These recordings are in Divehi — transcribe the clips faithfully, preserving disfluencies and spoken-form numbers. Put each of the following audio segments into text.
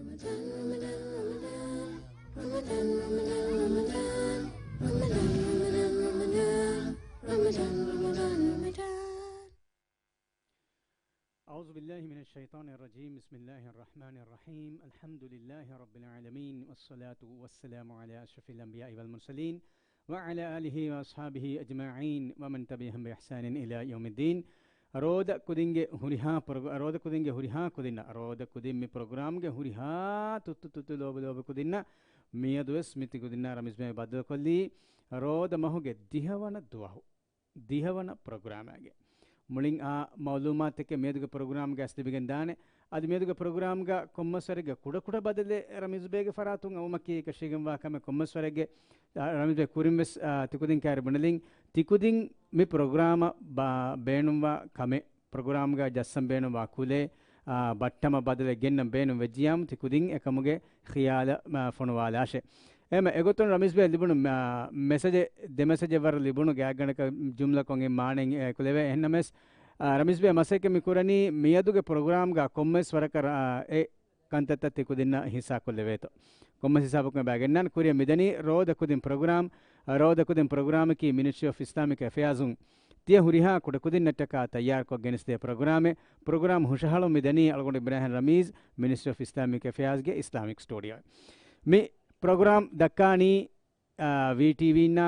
أعوذ بالله من الشيطان الرجيم. بسم الله الرحمن الرحيم. الحمد لله رب العالمين، والصلاة والسلام على أشرف الأنبياء والمرسلين، وعلى آله وأصحابه أجمعين، ومن تبعهم بإحسان إلى يوم الدين. ރޯދަ ކުދިންގެ ހުރިހާ ޕްރޮގް-، ރޯދަ ކުދިންގެ ހުރިހާ ކުދިންނަށް، ރޯދަ ކުދިން މި ޕްރޮގްރާމްގެ ހުރިހާ ތުއްތު ތުއްތު ލޯބި ލޯބި ކުދިންނަށް، މިއަދުވެސް މި ތި ކުދިންނާ ރަމީޒް ބޭ ބައްދަލުކޮށްލީ ރޯދަ މަހުގެ ދިހަވަނަ ދުވަހު. ދިހަވަނަ ޕްރޮގްރާމާގެ މުޅިން އާ މައުލޫމާތެކެއް މިއަދުގެ ޕްރޮގްރާމްގަ އަސްލިބިގެން ދާނެ. އަދި މިއަދުގެ ޕްރޮގްރާމްގަ ކޮންމެސްވަރެއްގެ ކުޑަކުޑަ ބަދަލެއް ރަމީޒް ބޭގެ ފަރާތުން އައުމަކީ އެކަށީގެންވާ ކަމެއް. ކޮންމެސްވަރެއްގެ، އާ، ރަމީޒް ބޭ ކުރިން ވެސް، އާ، ތިކުދިން ކައިރި ބުނެލިން. ތިކުދިން މި ޕްރޮގްރާމަށް ބާ-، ބޭނުންވާ ކަމެއް، ޕްރޮގްރާމްގަ ޖައްސަން ބޭނުންވާ ކުލެއް، އާ، ބައްޓަމަށް ބަދަލެއް ގެންނަން ބޭނުން ވެއްޖިޔާމު ތިކުދިން އެކަމުގެ ޚިޔާލަށް، އާ، ފޮނުވާލާށޭ. އެހެމަ އެގޮތުން ރަމީޒް ބޭ ލިބުނު މެ-، މެސެޖެއް، ދެ މެސެޖެއް ވަރަށް ލިބުނު ގާތްގަނޑަކަށް ޖުމްލަކޮށް އެ މާނައިން އެކުލެވޭ. އެހެންނަމަވެސް، އާ، ރަމީޒް ބޭ މަސައްކަތް މި ކުރަނީ މިއަދުގެ ޕްރޮގްރާމްގަ ކޮންމެސް ވަރަކަށް، އާ، އެ ކަންތައްތައް ތިކުދިންނަށް ހިއްސާކޮށްލެވޭތޯ. ކޮންމެސް ހިސާބަކުން ބައިގެންނާން ކުރިއަށް މިދަނީ ރޯދަ ކުދިން ޕްރޮގްރާމް. ރޯދަ ކުދިން ޕްރޮގްރާމަކީ މިނިސްޓްރީ އޮފް އިސްލާމިކް އެފެއާޒުން ތިޔަ ހުރިހާ ކުޑަކުދިންނަށްޓަކާ ތައްޔާރުކޮށް ގެނެސްދޭ ޕްރޮގްރާމެއް. ޕްރޮގްރާމް ހުށަހަޅުން މިދަނީ އަޅުގަނޑު އިބްރާހިމް ރަމީޒް، މިނިސްޓްރީ އޮފް އިސްލާމިކް އެފެއާޒްގެ އިސްލާމިކް ސްޓޫޑިއޯ. މި ޕްރޮގްރާމް ދައްކާނީ، އާ، ވީޓީވީންނާ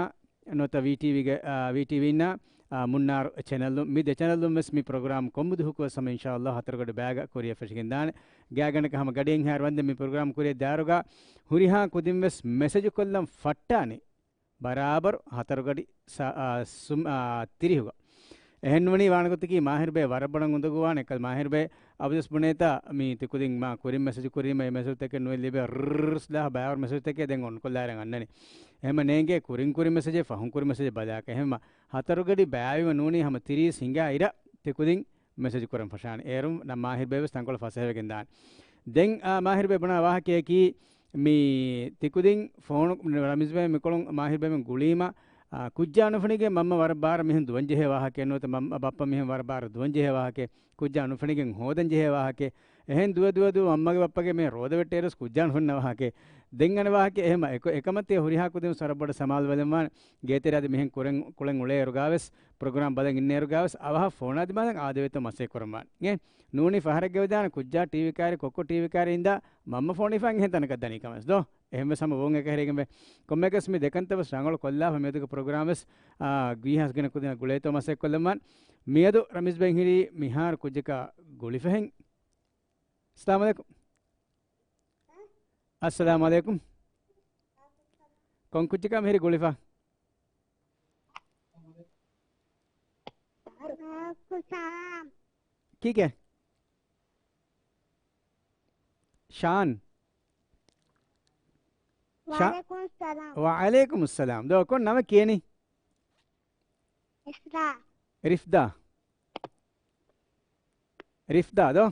ނުވަތަ ވީޓީވީގެ، އާ، ވީޓީވީންނާ، އާ، މުންނާރު ޗެނަލުން. މި ދެ ޗެނަލުން ވެސް މި ޕްރޮގްރާމް ކޮންމެ ދުވަހަކުވެސް ހަމަ އިންޝާﷲ ހަތަރުގަޑި ބައިގަ ކުރިއަށް ފެށިގެންދާނެ. ގާތްގަނޑަކަށް ހަމަ ގަޑިއެއްހާއިރު ވަންދެން މި ޕްރޮގްރާމް ކުރިއަށް ދާއިރުގަ ހުރިހާ ކުދިން ވެސް މެސެޖު ކޮށްލަން ފައްޓާނީ. ބަރާބަރު ހަތަރުގަޑި ސާ-، އާ، ސުމް-، އާ، ތިރީހުގަ. އެހެންވަނީ ވާނެ ގޮތަކީ މާހިރުބޭ ވަރަށް ބޮޑަށް އުނދަގޫވާނެ. އެކަލަ މާހިރުބޭ އަބަދުވެސް ބުނޭތާ މީ ތިކުދިން މާ ކުރިން މެސެޖު ކުރީމަ އެ މެސެޖުތަކެއް ނުވެ ލިބޭ ރްސް ލާ ބައިވަރު މެސެޖުތަކެއް ދެން އޮންކޮށްލާއިރަށް އަންނަނީ. އެހެމަ ނޭނގޭ ކުރިން ކުރި މެސެޖެއް ފަހުން ކުރި މެސެޖެއް ބަލާކަށް. އެހެމަ ހަތަރުގަޑި ބައިވީމަ ނޫނީ ހަމަ ތިރީސް ހިނގާ އިރަށް ތިކުދިން މެސެޖު ކުރަން ފަށާނެ. އޭރުން ނަ-، މާހިރުބޭ ވެސް ތަންކޮޅެއް ފަސޭހަވެގެން ދާނެ. ދެން، އާ، މާހިރުބޭ ބުނާ ވާހަކަޔަކީ، މި ތިކުދިން ފޯނު، ރަމީޒްބޭ މިކޮޅުން މާހިރުބޭ މި ގުޅީމަ، އާ، ކުއްޖާ ނުފެނިގެން މަންމަ ވަރަށް ބާރަށް މިހެން ދުވަން ޖެހޭ ވާހަކަ ނުވަތަ މަންމަ ބައްޕަ މިހެން ވަރަށް ބާރަށް ދުވަން ޖެހޭ ވާހަކަ، ކުއްޖާ ނުފެނިގެން ހޯދަން ޖެހޭ ވާހަކަ، އެހެން ދުވެ ދުވެ ދުވެ މަންމަގެ ބައްޕަގެ މި ރޯދަ ވެއްޓޭރުސް ކުއްޖާ ނުފެންނަ ވާހަކަ. ދެން އަނެއް ވާހަކަ އެހެމަ އެކަ-، އެކަމަތޭ ހުރިހާ ކުދިން ސަރަބޮޑ ސަމާލު ވެލެންވާނެ. ގޭތެރެއަދި މިހެން ކުރެން ކުޅެން އުޅޭ އިރުގާވެސް ޕްރޮގްރާމް ބަލަން އިންނައިރުގާވެސް އަވަހަށް ފޯނާ ދިމާލަށް އާދެވޭތޯ މަސައްކަތް ކުރަންވާނެ. އެ ނޫނީ ފަހަރެއްގެ ވެދާނެ ކުއްޖާ ޓީވީ ކާރި ކޮއްކޮ ޓީވީ ކާރި އިންދާ މަންމަ ފޯނު ހިފާން އެހެން ތަނަކަށް ދަނީ ކަމަސް ދޯ. އެހެންވެސް ހަމަ ވޯން އެކަހެރިގެންވެ. ކޮންމެއަކަސް މި ދެކަންތައް ވެސް ރަނގަޅު ކޮށްލާފަ މިއަދުގެ ޕްރޮގްރާމް ވެސް، އާ، ގީހާސް ގިނަ ކުދިން ގުޅޭތޯ މަސައްކަތް ކޮށްލަންވާނެ. މިއަދު ރަމީޒް ބެން ހިރީ މިހާރު ކުއްޖަކާ ގުޅިފަހެން. އައްސަލާމު ޢަލައިކުމް. އައްސަލާމު ޢަލައިކުމް. ކޮން ކުއްޖަކާ މިހިރީ ގުޅިފަ؟ ކީކޭ؟ ޝާން. ޝާ-، ވަޢަލައިކުމުއްސަލާމް. ވަޢަލައިކުމުއްސަލާމް. ދޯ، ކޮން ނަމެއް ކިޔަނީ؟ އިސްރާ. ރިފްދާ. ރިފްދާ ދޯ؟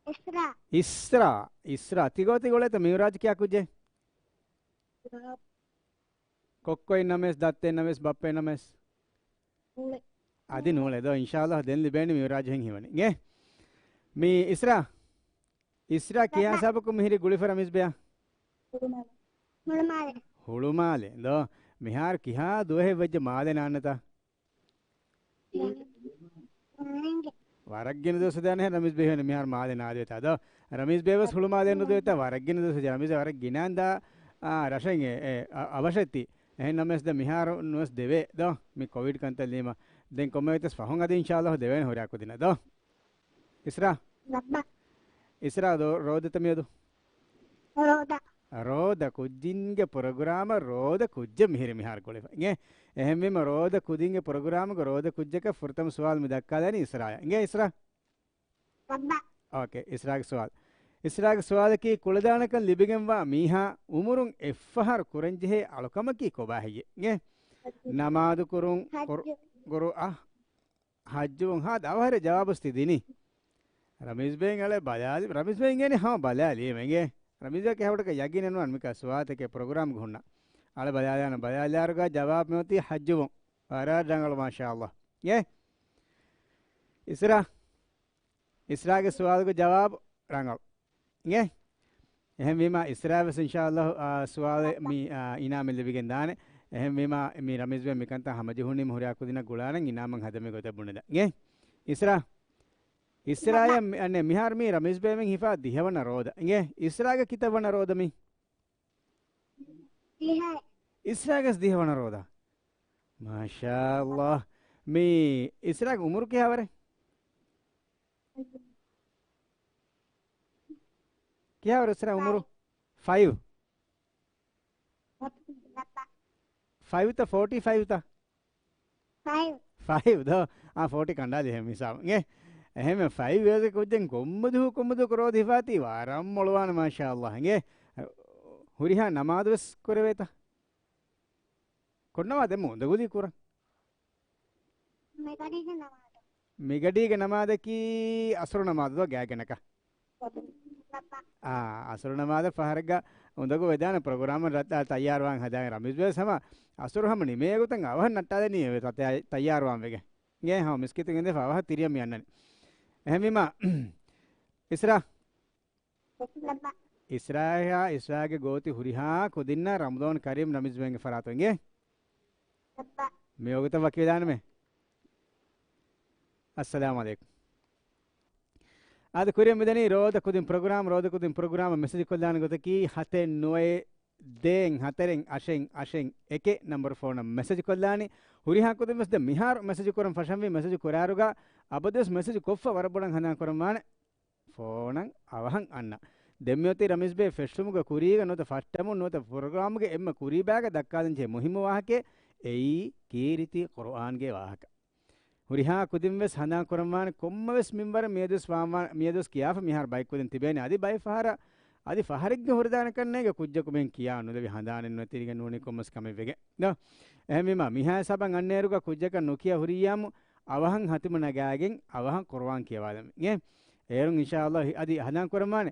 އިސްރާ. އިސްރާ. އިސްރާ. ތިގޯތި ގުޅޭތަ މިޢުރާޖު ކިޔާ ކުއްޖެއް؟ ކޮއްކޮއިން ނަމެސް، ދައްތައިން ނަމެސް، ބައްޕައިން ނަމެސް؟ އަދި ނޫޅޭ ދޯ. އިންޝާﷲ ދެން ލިބޭނެ މިޢުރާޖު ހެން ހީވަނީ. އިނގޭ؟ މި އިސްރާ. އިސްރާ ކިހާ ހިސާބަކުން މިހިރީ ގުޅިފަ ރަމީޒް ބެއާ؟ ހުޅުމާލެ. ހުޅުމާލެ. ހުޅުމާލެ. ދޯ، މިހާރު ކިހާ ދުވަހެއް ވެއްޖެ މާލެ ނާންނަތާ؟ ވަރަށް ގިނަ ދުވަސް ދާނެ ރަމީޒް ބޭ ހެން މިހާރު މާލެ ނާދެވޭތާ ދޯ. ރަމީޒް ބޭ ވެސް ހުޅުމާލެ ނުދެވޭތާ ވަރަށް ގިނަ ދުވަސް. ރަމީޒް ވަރަށް ގިނަ ދާ، އާ، ރަށެއް އެ، އެ، އަ-، އަވަށެއްތި. އެހެން ނަމަވެސް ދެ މިހާރު ނުވެސް ދެވޭ ދޯ. މި ކޮވިޑް ކަންތައް ލީމަ. ދެން ކޮންމެވެތަސް ފަހުން އަދި އިންޝާﷲ ދެވޭނެ ހުރިހާ ކުދިންނަށް ދޯ. އިސްރާ. ބައްބަ. އިސްރާ ދޯ، ރޯދަތަ މިއަދު؟ ރޯދަ. ރޯދަ ކުއްޖިންގެ ޕްރޮގްރާމަށް ރޯދަ ކުއްޖެއް މިހިރި މިހާރު ގުޅިފަ. އިނގޭ؟ އެހެންވީމަ ރޯދަ ކުދިންގެ ޕްރޮގްރާމުގެ ރޯދަ ކުއްޖަކަށް ފުރަތަމަ ސުވާލު މި ދައްކާލަނީ އިސްރާޔަށް. އިނގޭ އިސްރާ؟ ބައްބަ. އޯކޭ، އިސްރާގެ ސުވާލު. އިސްރާގެ ސުވާލަކީ ކުޅަދާނަކަން ލިބިގެންވާ މީހާ އުމުރުން އެއްފަހަރު ކުރަންޖެހޭ އަޅުކަމަކީ ކޮބާ ހެއްޔޭ؟ އިނގޭ؟ ނަމާދު ކުރުން، ކުރު-، ހައްޖު. ކުރު-، އަ، ހައްޖުވުން ހާދަ އަވަހަރެއް ޖަވާބުސް ތި ދިނީ. ރަމީޒް ބެއިން އަޅެ ބަލާލި، ރަމީޒް ބެއިން އެނގޭނެ ހަމަ ބަލާލީމަ އިނގޭ. ރަމީޒް ބެއަކީ ހަވަޑަކަށް ޔަގީނެއް ނުވާން މިކާ ސުވާލުތަކެއް ޕްރޮގްރާމްގަ ހުންނަ. އަޅެ ބަލާލާނަ ބަލާލާރުގަ ޖަވާބު މިއޮތީ ހައްޖުވުން. ވަރަށް ރަނގަޅު މާޝާﷲ. އިނގޭ؟ އިސްރާ. އިސްރާގެ ސުވާލުގެ ޖަވާބު ރަނގަޅު. އިނގޭ؟ އެހެންވީމާ، އިސްރާވެސް އިންޝާﷲ، އާ، ސުވާލެއް މި، އާ، އިނާމެއް ލިބިގެން ދާނެ. އެހެންވީމާ، މި ރަމީޒްބެ މިކަންތައް ހަމަޖެހުނީމަ ހުރިހާ ކުދިންނަށް ގުޅާނަން އިނާމަށް ހަދަމެ ގޮތަށް ބުނެދަ. އިނގޭ؟ އިސްރާ. އިސްރާޔަށް މި-، އަނެއް މިހާރު މީ ރަމީޒްބެމެން ހިފާ ދިހަވަނަ ރޯދަ. އިނގޭ؟ އިސްރާގެ ކިތައްވަނަ ރޯދަ މީ؟ ދިހަ. އިސްރާގެސް ދިހަވަނަ ރޯދަ. މާޝާﷲ. މީ އިސްރާގެ އުމުރު ކިހާވަރެއް؟ ކިހާވަރެއް އިސްރާ އުމުރު؟ ފައިވް. ފައިވްތަ ފޯޓީ ފައިވްތަ؟ ފައިވް. ފައިވް ދޯ؟ އާ، ފޯޓީ ކަނޑާލި ހެމިސާ. އެ، އެހެމެ ފައިވް އޭޖް ކުއްޖެން ކޮންމެ ދުވަހު ކޮންމެ ދުވަހު ރޯދަ ހިފާތީ ވަރަށް މޮޅުވާނެ މާޝާﷲ. އިނގޭ؟ ހުރިހާ ނަމާދުވެސް ކުރެވޭތަ؟ ކޮންނަވާ ދެމު އުނދަގުލީ ކުރަން؟ މިގަޑީގެ ނަމާދު. މިގަޑީގެ ނަމާދަކީ އަސުރު ނަމާދު ގާތްގަނޑަކަށް. އާ، އަސުރު ނަމާދަށް ފަހަރެއްގަ އުނދަގޫ ވެދާނެ ޕްރޮގްރާމަށް ރައްޓާ ތައްޔާރުވާން ހަދާނެ ރަމީޒް ވެސް ހަމަ އަސުރު ހަމަ ނިމޭ ގޮތަށް އަވަހަށް ނައްޓާލަނީ ތަ-، ތައްޔާރުވާން ވެގެން. އިނގޭ ހަމަ މިސްކިތުން އިނދެފަ އަވަހަށް ތިރިއަށް މި އަންނަނީ. އެހެންވީމާ، އިސްރާ. އިސްރާއާ އިސްރާގެ ގޯތި ހުރިހާ ކުދިންނަށް ރަމަޟާން ކަރީމް ރަމީޒް ވެގެން ފަރާތުން އިނގޭ. މިވަގުތަށް ވަކިވެދާނަމޭ. އައްސަލާމު ޢަލައިކުމް. އާދެ، ކުރިއަށް މިދަނީ ރޯދަ ކުދިން ޕްރޮގްރާމް، ރޯދަ ކުދިން ޕްރޮގްރާމަށް މެސެޖް ކޮށްލާނެ ގޮތަކީ ހަތެއް ނުވައެއް ދޭއް ހަތަރެއް އަށެއް އަށެއް އެކެއް ނަންބަރު ފޯނަށް މެސެޖް ކޮށްލާނީ. ހުރިހާ ކުދިން ވެސް ދެ މިހާރު މެސެޖް ކުރަން ފަށަންވީ މެސެޖް ކުރާއިރުގަ އަބަދުވެސް މެސެޖް ކޮށްފަ ވަރަށް ބޮޑަށް ހަނދާން ކުރަން ވާނެ. ފޯނަށް އަވަހަށް އަންނަ. ދެންމެއޮތީ ރަމީޒްބެ ފެށުމުގެ ކުރީގަ ނުވަތަ ފައްޓަމުން ނުވަތަ ޕްރޮގްރާމްގެ އެންމެ ކުރީބާގަ ދައްކާލަންޖެހޭ މުހިއްމު ވާހަކައެއް އެއީ ކީރިތި ޤުރުއާންގެ ވާހަކަ. ހުރިހާ ކުދިން ވެސް ހަނދާން ކުރަންވާނެ ކޮންމެވެސް މިންވަރެއް މިއަދުވެސް ވާންވާ-، މިއަދުވެސް ކިޔާފަ މިހާރު ބައެއް ކުދިން ތިބޭނެ އަދި ބައެއް ފަހަރަށް އަދި ފަހަރެއްގެ ހުރެދާނެކަން ނޭނގެ ކުއްޖަކު މިހެން ކިޔާ ނުލެވި ހަނދާނެއް ނުވެ ތިރިގެން ނޫނީ ކޮންމެސް ކަމެއް ވެގެން. ދޯ؟ އެހެންވީމާ މިހާ ހިސާބަށް އަންނައިރުގަ ކުއްޖަކަށް ނުކިޔާ ހުރިއްޔާމު އަވަހަށް ހަތިމު ނަގާގެން އަވަހަށް ޤުރުއާން ކިޔަވާލަމެ. އިނގޭ؟ އޭރުން އިންޝާﷲ އަދި ހަނދާން ކުރަންވާނެ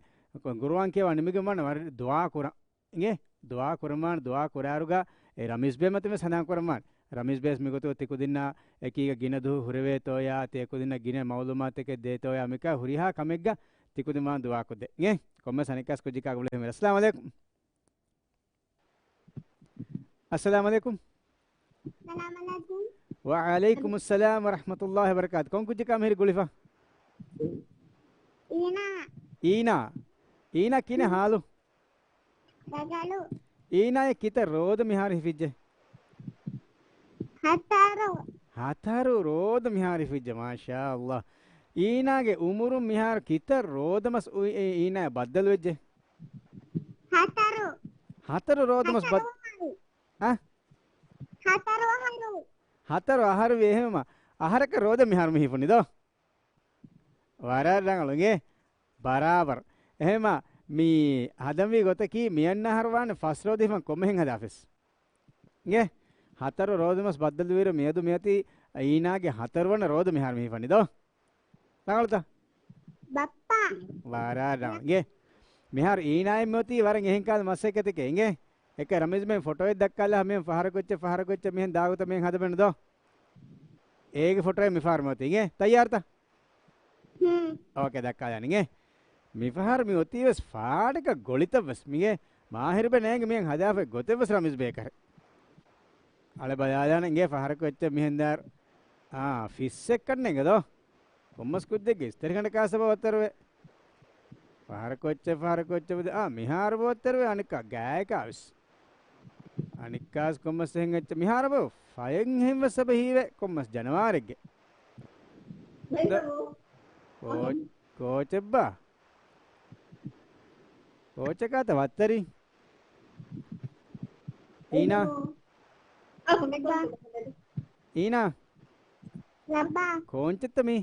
ޤުރުއާން ކިޔަވާ ނިމިގެންވާނެ ވަރަށް ދުޢާ ކުރަން. އިނގޭ؟ ދުޢާ ކުރަންވާނެ ދުޢާ ކުރާއިރުގަ އެ ރަމީޒްބެ މަތިން ވެސް ހަނދާން ކުރަންވާނެ. ރަމީޒްބެ ވެސް މިގޮތުގަ ތިކުދިންނާ އެކީގަ ގިނަ ދުވަހު ހުރެވޭތޯޔާ، ތި އެކުދިންނަށް ގިނަ މަޢުލޫމާތުތަކެއް ދޭތޯޔާ، މިކާ ހުރިހާ ކަމެއްގަ ތިކުދިން ވާން ދުޢާ ކޮށްދޭ. އިނގޭ؟ ކޮންމެސް އަނެއްކާސް ކުއްޖަކާ ގުޅިފަ. އައްސަލާމު ޢަލައިކުމް. އައްސަލާމު ޢަލައިކުމް. ސަލާމް ޢަލައިކުމް. ވަޢަލައިކުމުއްސަލާމް ވަރަޙްމަތުﷲ ވަބަރަކާތު. ކޮން ކުއްޖަކާ މިހިރީ ގުޅިފަ؟ އީނާ. އީނާ. އީނާ ކިހިނެއް ހާލު؟ ރަނގަޅު. އީނާއަށް ކިތައް ރޯދަ މިހާރު ހިފިއްޖެ؟ ހަތަރު. ހަތަރު ރޯދަ މިހާރު ހިފިއްޖެ، މާޝާﷲ. އީނާގެ އުމުރުން މިހާރު ކިތައް ރޯދަމަސް އު-، އީ-، އީނާއަށް ބައްދަލުވެއްޖެ؟ ހަތަރު. ހަތަރު ރޯދަމަސް ބައް-، ހަތަރު އަހަރު. އަ؟ ހަތަރު އަހަރު. ހަތަރު އަހަރު ވި އެހެންވީމަ، އަހަރަކަށް ރޯދަ މިހާރު މި ހިފުނީ ދޯ؟ ވަރަށް ރަނގަޅު އިނގޭ. ބަރާބަރު. އެހެންވީމާ، މި ހަދަންވީ ގޮތަކީ މިއަންނަ އަހަރު ވާނެ ފަސް ރޯދަ ހިފަން ކޮންމެހެން ހަދާފަސް. އިނގޭ؟ ހަތަރު ރޯދަމަސް ބައްދަލުވިއިރު މިއަދު މިއޮތީ އީނާގެ ހަތަރުވަނަ ރޯދަ މިހާރު މި ހިފަނީ ދޯ؟ ރަނގަޅުތަ؟ ބައްޕާ. ވަރަށް ރަނގަޅު. އިނގޭ. މިހާރު އީނާއެއް މިއޮތީ ވަރަށް އެހެން ކަހަލަ މަސައްކަތެކޭ އިނގޭ. އެކަ ރަމީޒް މެން ފޮޓޯއެއް ދައްކާލާ މިހެން ފަހަރަކޮށްޗެއް ފަހަރަކޮށްޗެއް މިހެން ދާގޮތަށް މިހެން ހަދަމެން ދޯ. އޭގެ ފޮޓޯއެއް މިފަހަރު މިއޮތީ އިނގޭ. ތައްޔާރުތަ؟ ހުން. އޯކޭ ދައްކާލާނީ އިނގޭ. މިފަހަރު މި އޮތީ ވެސް ފާޑަކަށް ގޮޅިތައް ވެސް މިގޭ. މާހިރުބެ ނޭނގެ މިހެން ހަދާފައި ގޮތެއް ވެސް ރަމީޒް ބޭކަރެއް. އަޅެ ބަލާލާނެ އިނގޭ ފަހަރަކޮށްޗެއް މިހެން ދާރު. އާ، ފިއްސެއް ކަންނޭނގެ ދޯ. ކޮންމަސް ކުއްޖެއްގެ އިސްތަށިގަނޑަކާ ސަބަ ވައްތަރުވެ. ފަހަރަކޮށްޗެއް، ފަހަރަކޮށްޗެއް ވެދެ. އާ، މިހާރު ބޯ ވައްތަރުވެ އަނެއްކާ ގާޔަކާ ވެސް. އަނެއްކާސް ކޮންމަސް އެހެން އެއްޗެއް. މިހާރު ބޯ ފަޔެއް ހެން ވެސް ސަބަ ހީވެ ކޮންމަސް ޖަނަވާރެއްގެ. ކޯ-، ކޯޗެއްބާ؟ ކޯޗަކާތަ ވައްތަރީ؟ އީނާ؟ އީނާ؟ ކޯންޗެއްތަ މީ؟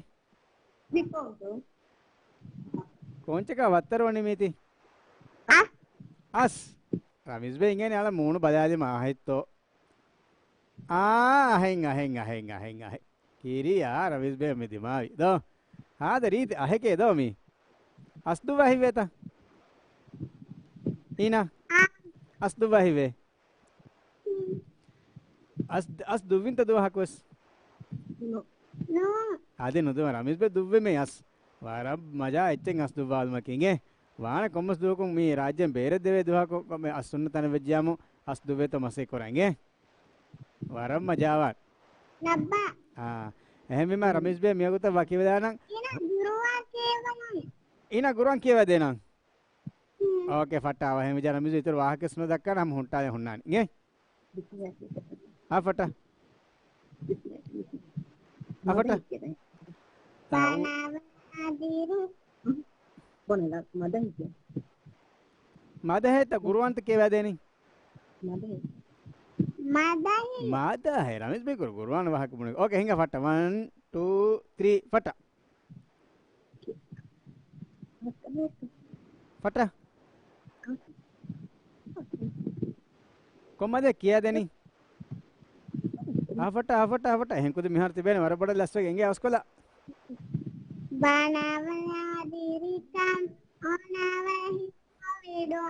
ކޯންޗަކާ ވައްތަރު ވަނީ މީތި؟ އަސް. ރަމީޒް ބޭ އިނގޭނެ އަޅަ މޫނު ބަލާލިމަ އަހައްތޯ. އާ، އަހެން، އަހެން، އަހެން، އަހެން، އަހެން. ކިރިޔާ ރަމީޒް ބޭ މި ދިމާވި. ދޯ. ހާދަ ރީތި އަހެކޭ ދޯ މީ. އަސް ދުއްވާ ހިވޭތަ؟ އީނާ. އަސް ދުއްވާ ހިވޭ. އަސް، އަސް ދުއްވިންތަ ދުވަހަކުވެސް؟ ނޫން. އަދި ނުދުވަ ރަމީޒް ބޭ ދުއްވެމޭ އަސް. ވަރަށް މަޖާ އެއްޗެއް އަސް ދުއްވާލުމަކީ އިނގޭ. ވާނެ ކޮންމެސް ދުވަހަކުން މީ ރާއްޖޭން ބޭރަށް ދެވޭ ދުވަހަކު ކޮ-، މި އަސް ހުންނަ ތަނެއް ވެއްޖިޔާމު އަސް ދުއްވޭތޯ މަސައްކަތް ކުރަން އިނގޭ. ވަރަށް މަޖާވާން. ނައްބާ. އާ. އެހެންވީމާ ރަމީޒް ބޭ މިވަގުތަށް ވަކިވެލާނަން. އިނާ ގުރުއާ ކިޔަވަނީ. އިނާ ގުރުއާން ކިޔަވަދޭނަން. ހުން. އޯކޭ، ފައްޓާ. އަވަހަށް މިޖާ ރަމީޒް އިތުރު ވާހަކަ ވެސް ނުދައްކާނަން ހަމަ ހުންޓާލެ ހުންނާނީ. އިނގޭ. އާ ފައްޓާ. އާ ފައްޓާ. ބަނާވާ ދިރި. މަދަހެއްތަ ގުރުއާންތަ ކިޔަވަދޭނީ؟ މަދަހެއް. މަދަހެއް. މަދަހެއް. ރަމީޒް ބޭ ގުރު-، ގުރުއާން ވާހަކަ ބުނެ. އޯކޭ، ހިނގާ ފައްޓާ. ވަން، ޓޫ، ތްރީ، ފައްޓާ. ފައްޓާ. ކޮންމެ މަދެއް ކިޔަދޭނީ؟ އާ ފައްޓާ، އާ ފައްޓާ، އާ ފައްޓާ. އެހެން ކުދިން މިހާރު ތިބޭނެ ވަރަށް ބޮޑަށް ލަސްވެގެން. އިނގޭ އަވަސްކޮށްލާ. ބަނާވާ ދިރިކަން އޮނާވަހި ކޮވިޑު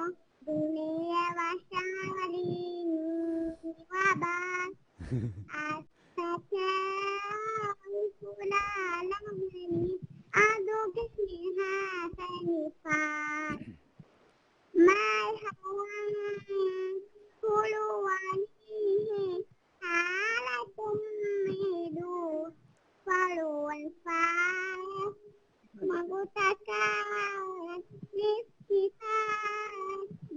ދުނިޔެ ވަށާލީ ވަބާ. އަސްތަކެއް ހުނާލަމެނި އަދުގެ މިހާ ފެނިފާ. މާތް ހަވަން ހުޅުވަނީ ހާލަތުން މިދު ފަޅުވެފާ. މަގުތަކާ ނިސްކިތާ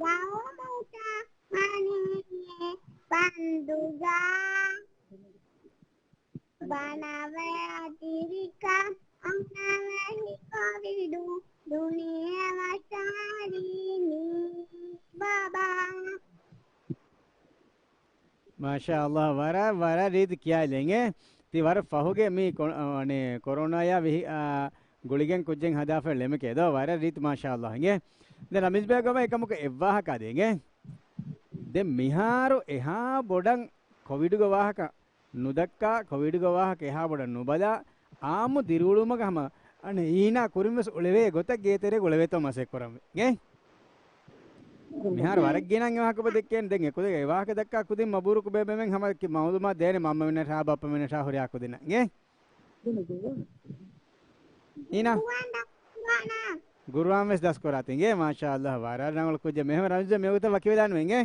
ގައުމުތައް މަނިއެ ބަންދުގާ. ބަނާވާ ދިރިކަން އޮނާވަހި ކޮވިޑު ދުނިޔެ ވަށާލީ ވަބާ. މާޝާﷲ، ވަރަށް، ވަރަށް ރީތި ކިޔާލެނގޭ. ތި ވަރަށް ފަހުގެ މި ކޮ-، އަ، އަނެ، ކޮރޯނާޔާ ވިހި، އާ، ގުޅިގެން ކުއްޖެއް ހަދާފަ ޅެމެކޭ ދޯ. ވަރަށް ރީތި މާޝާﷲ އިނގޭ. ދެން ރަމީޒް ބޭގަވަ އެކަމަކު އެއްވާހަކަ ދޭނގޭ. ދެން މިހާރު އެހާ ބޮޑަށް ކޮވިޑުގެ ވާހަކަ ނުދައްކާ، ކޮވިޑުގެ ވާހަކަ އެހާ ބޮޑަށް ނުބަލާ، އާއްމު ދިރިއުޅުމަކަށް ހަމަ އަނެ އީނާ ކުރިން ވެސް އުޅެވޭ ގޮތަށް ގޭތެރޭގަ އުޅެވޭތޯ މަސައްކަތް ކުރަން ވޭ. އިނގޭ؟ މިހާރު ވަރަށް ގިނަ އެ ވާހަކަ ދެއްކޭނެ. ދެން އެކުދިން އެ ވާހަކަ ދައްކާ ކުދިން މަބްރޫކު ބޭބެމެން ހަމަ ކި-، މައުލޫމާތު ދޭނެ މަންމަމެންނަށާ ބައްޕަމެންނަށާ ހުރިހާ ކުދިންނަށް. އިނގޭ؟ އީނާ؟ ގުރުއާން ދަސްކުރާނަން. ގުރުއާން ވެސް ދަސްކުރާތި. އިނގޭ؟ މާޝާﷲ، ވަރަށް ރަނގަޅު ކުއްޖެއް. މެހެމަ ރަމީޒް ބޭ މިވަގުތަށް ވަކިވެލާނަން ވޭ. އިނގޭ؟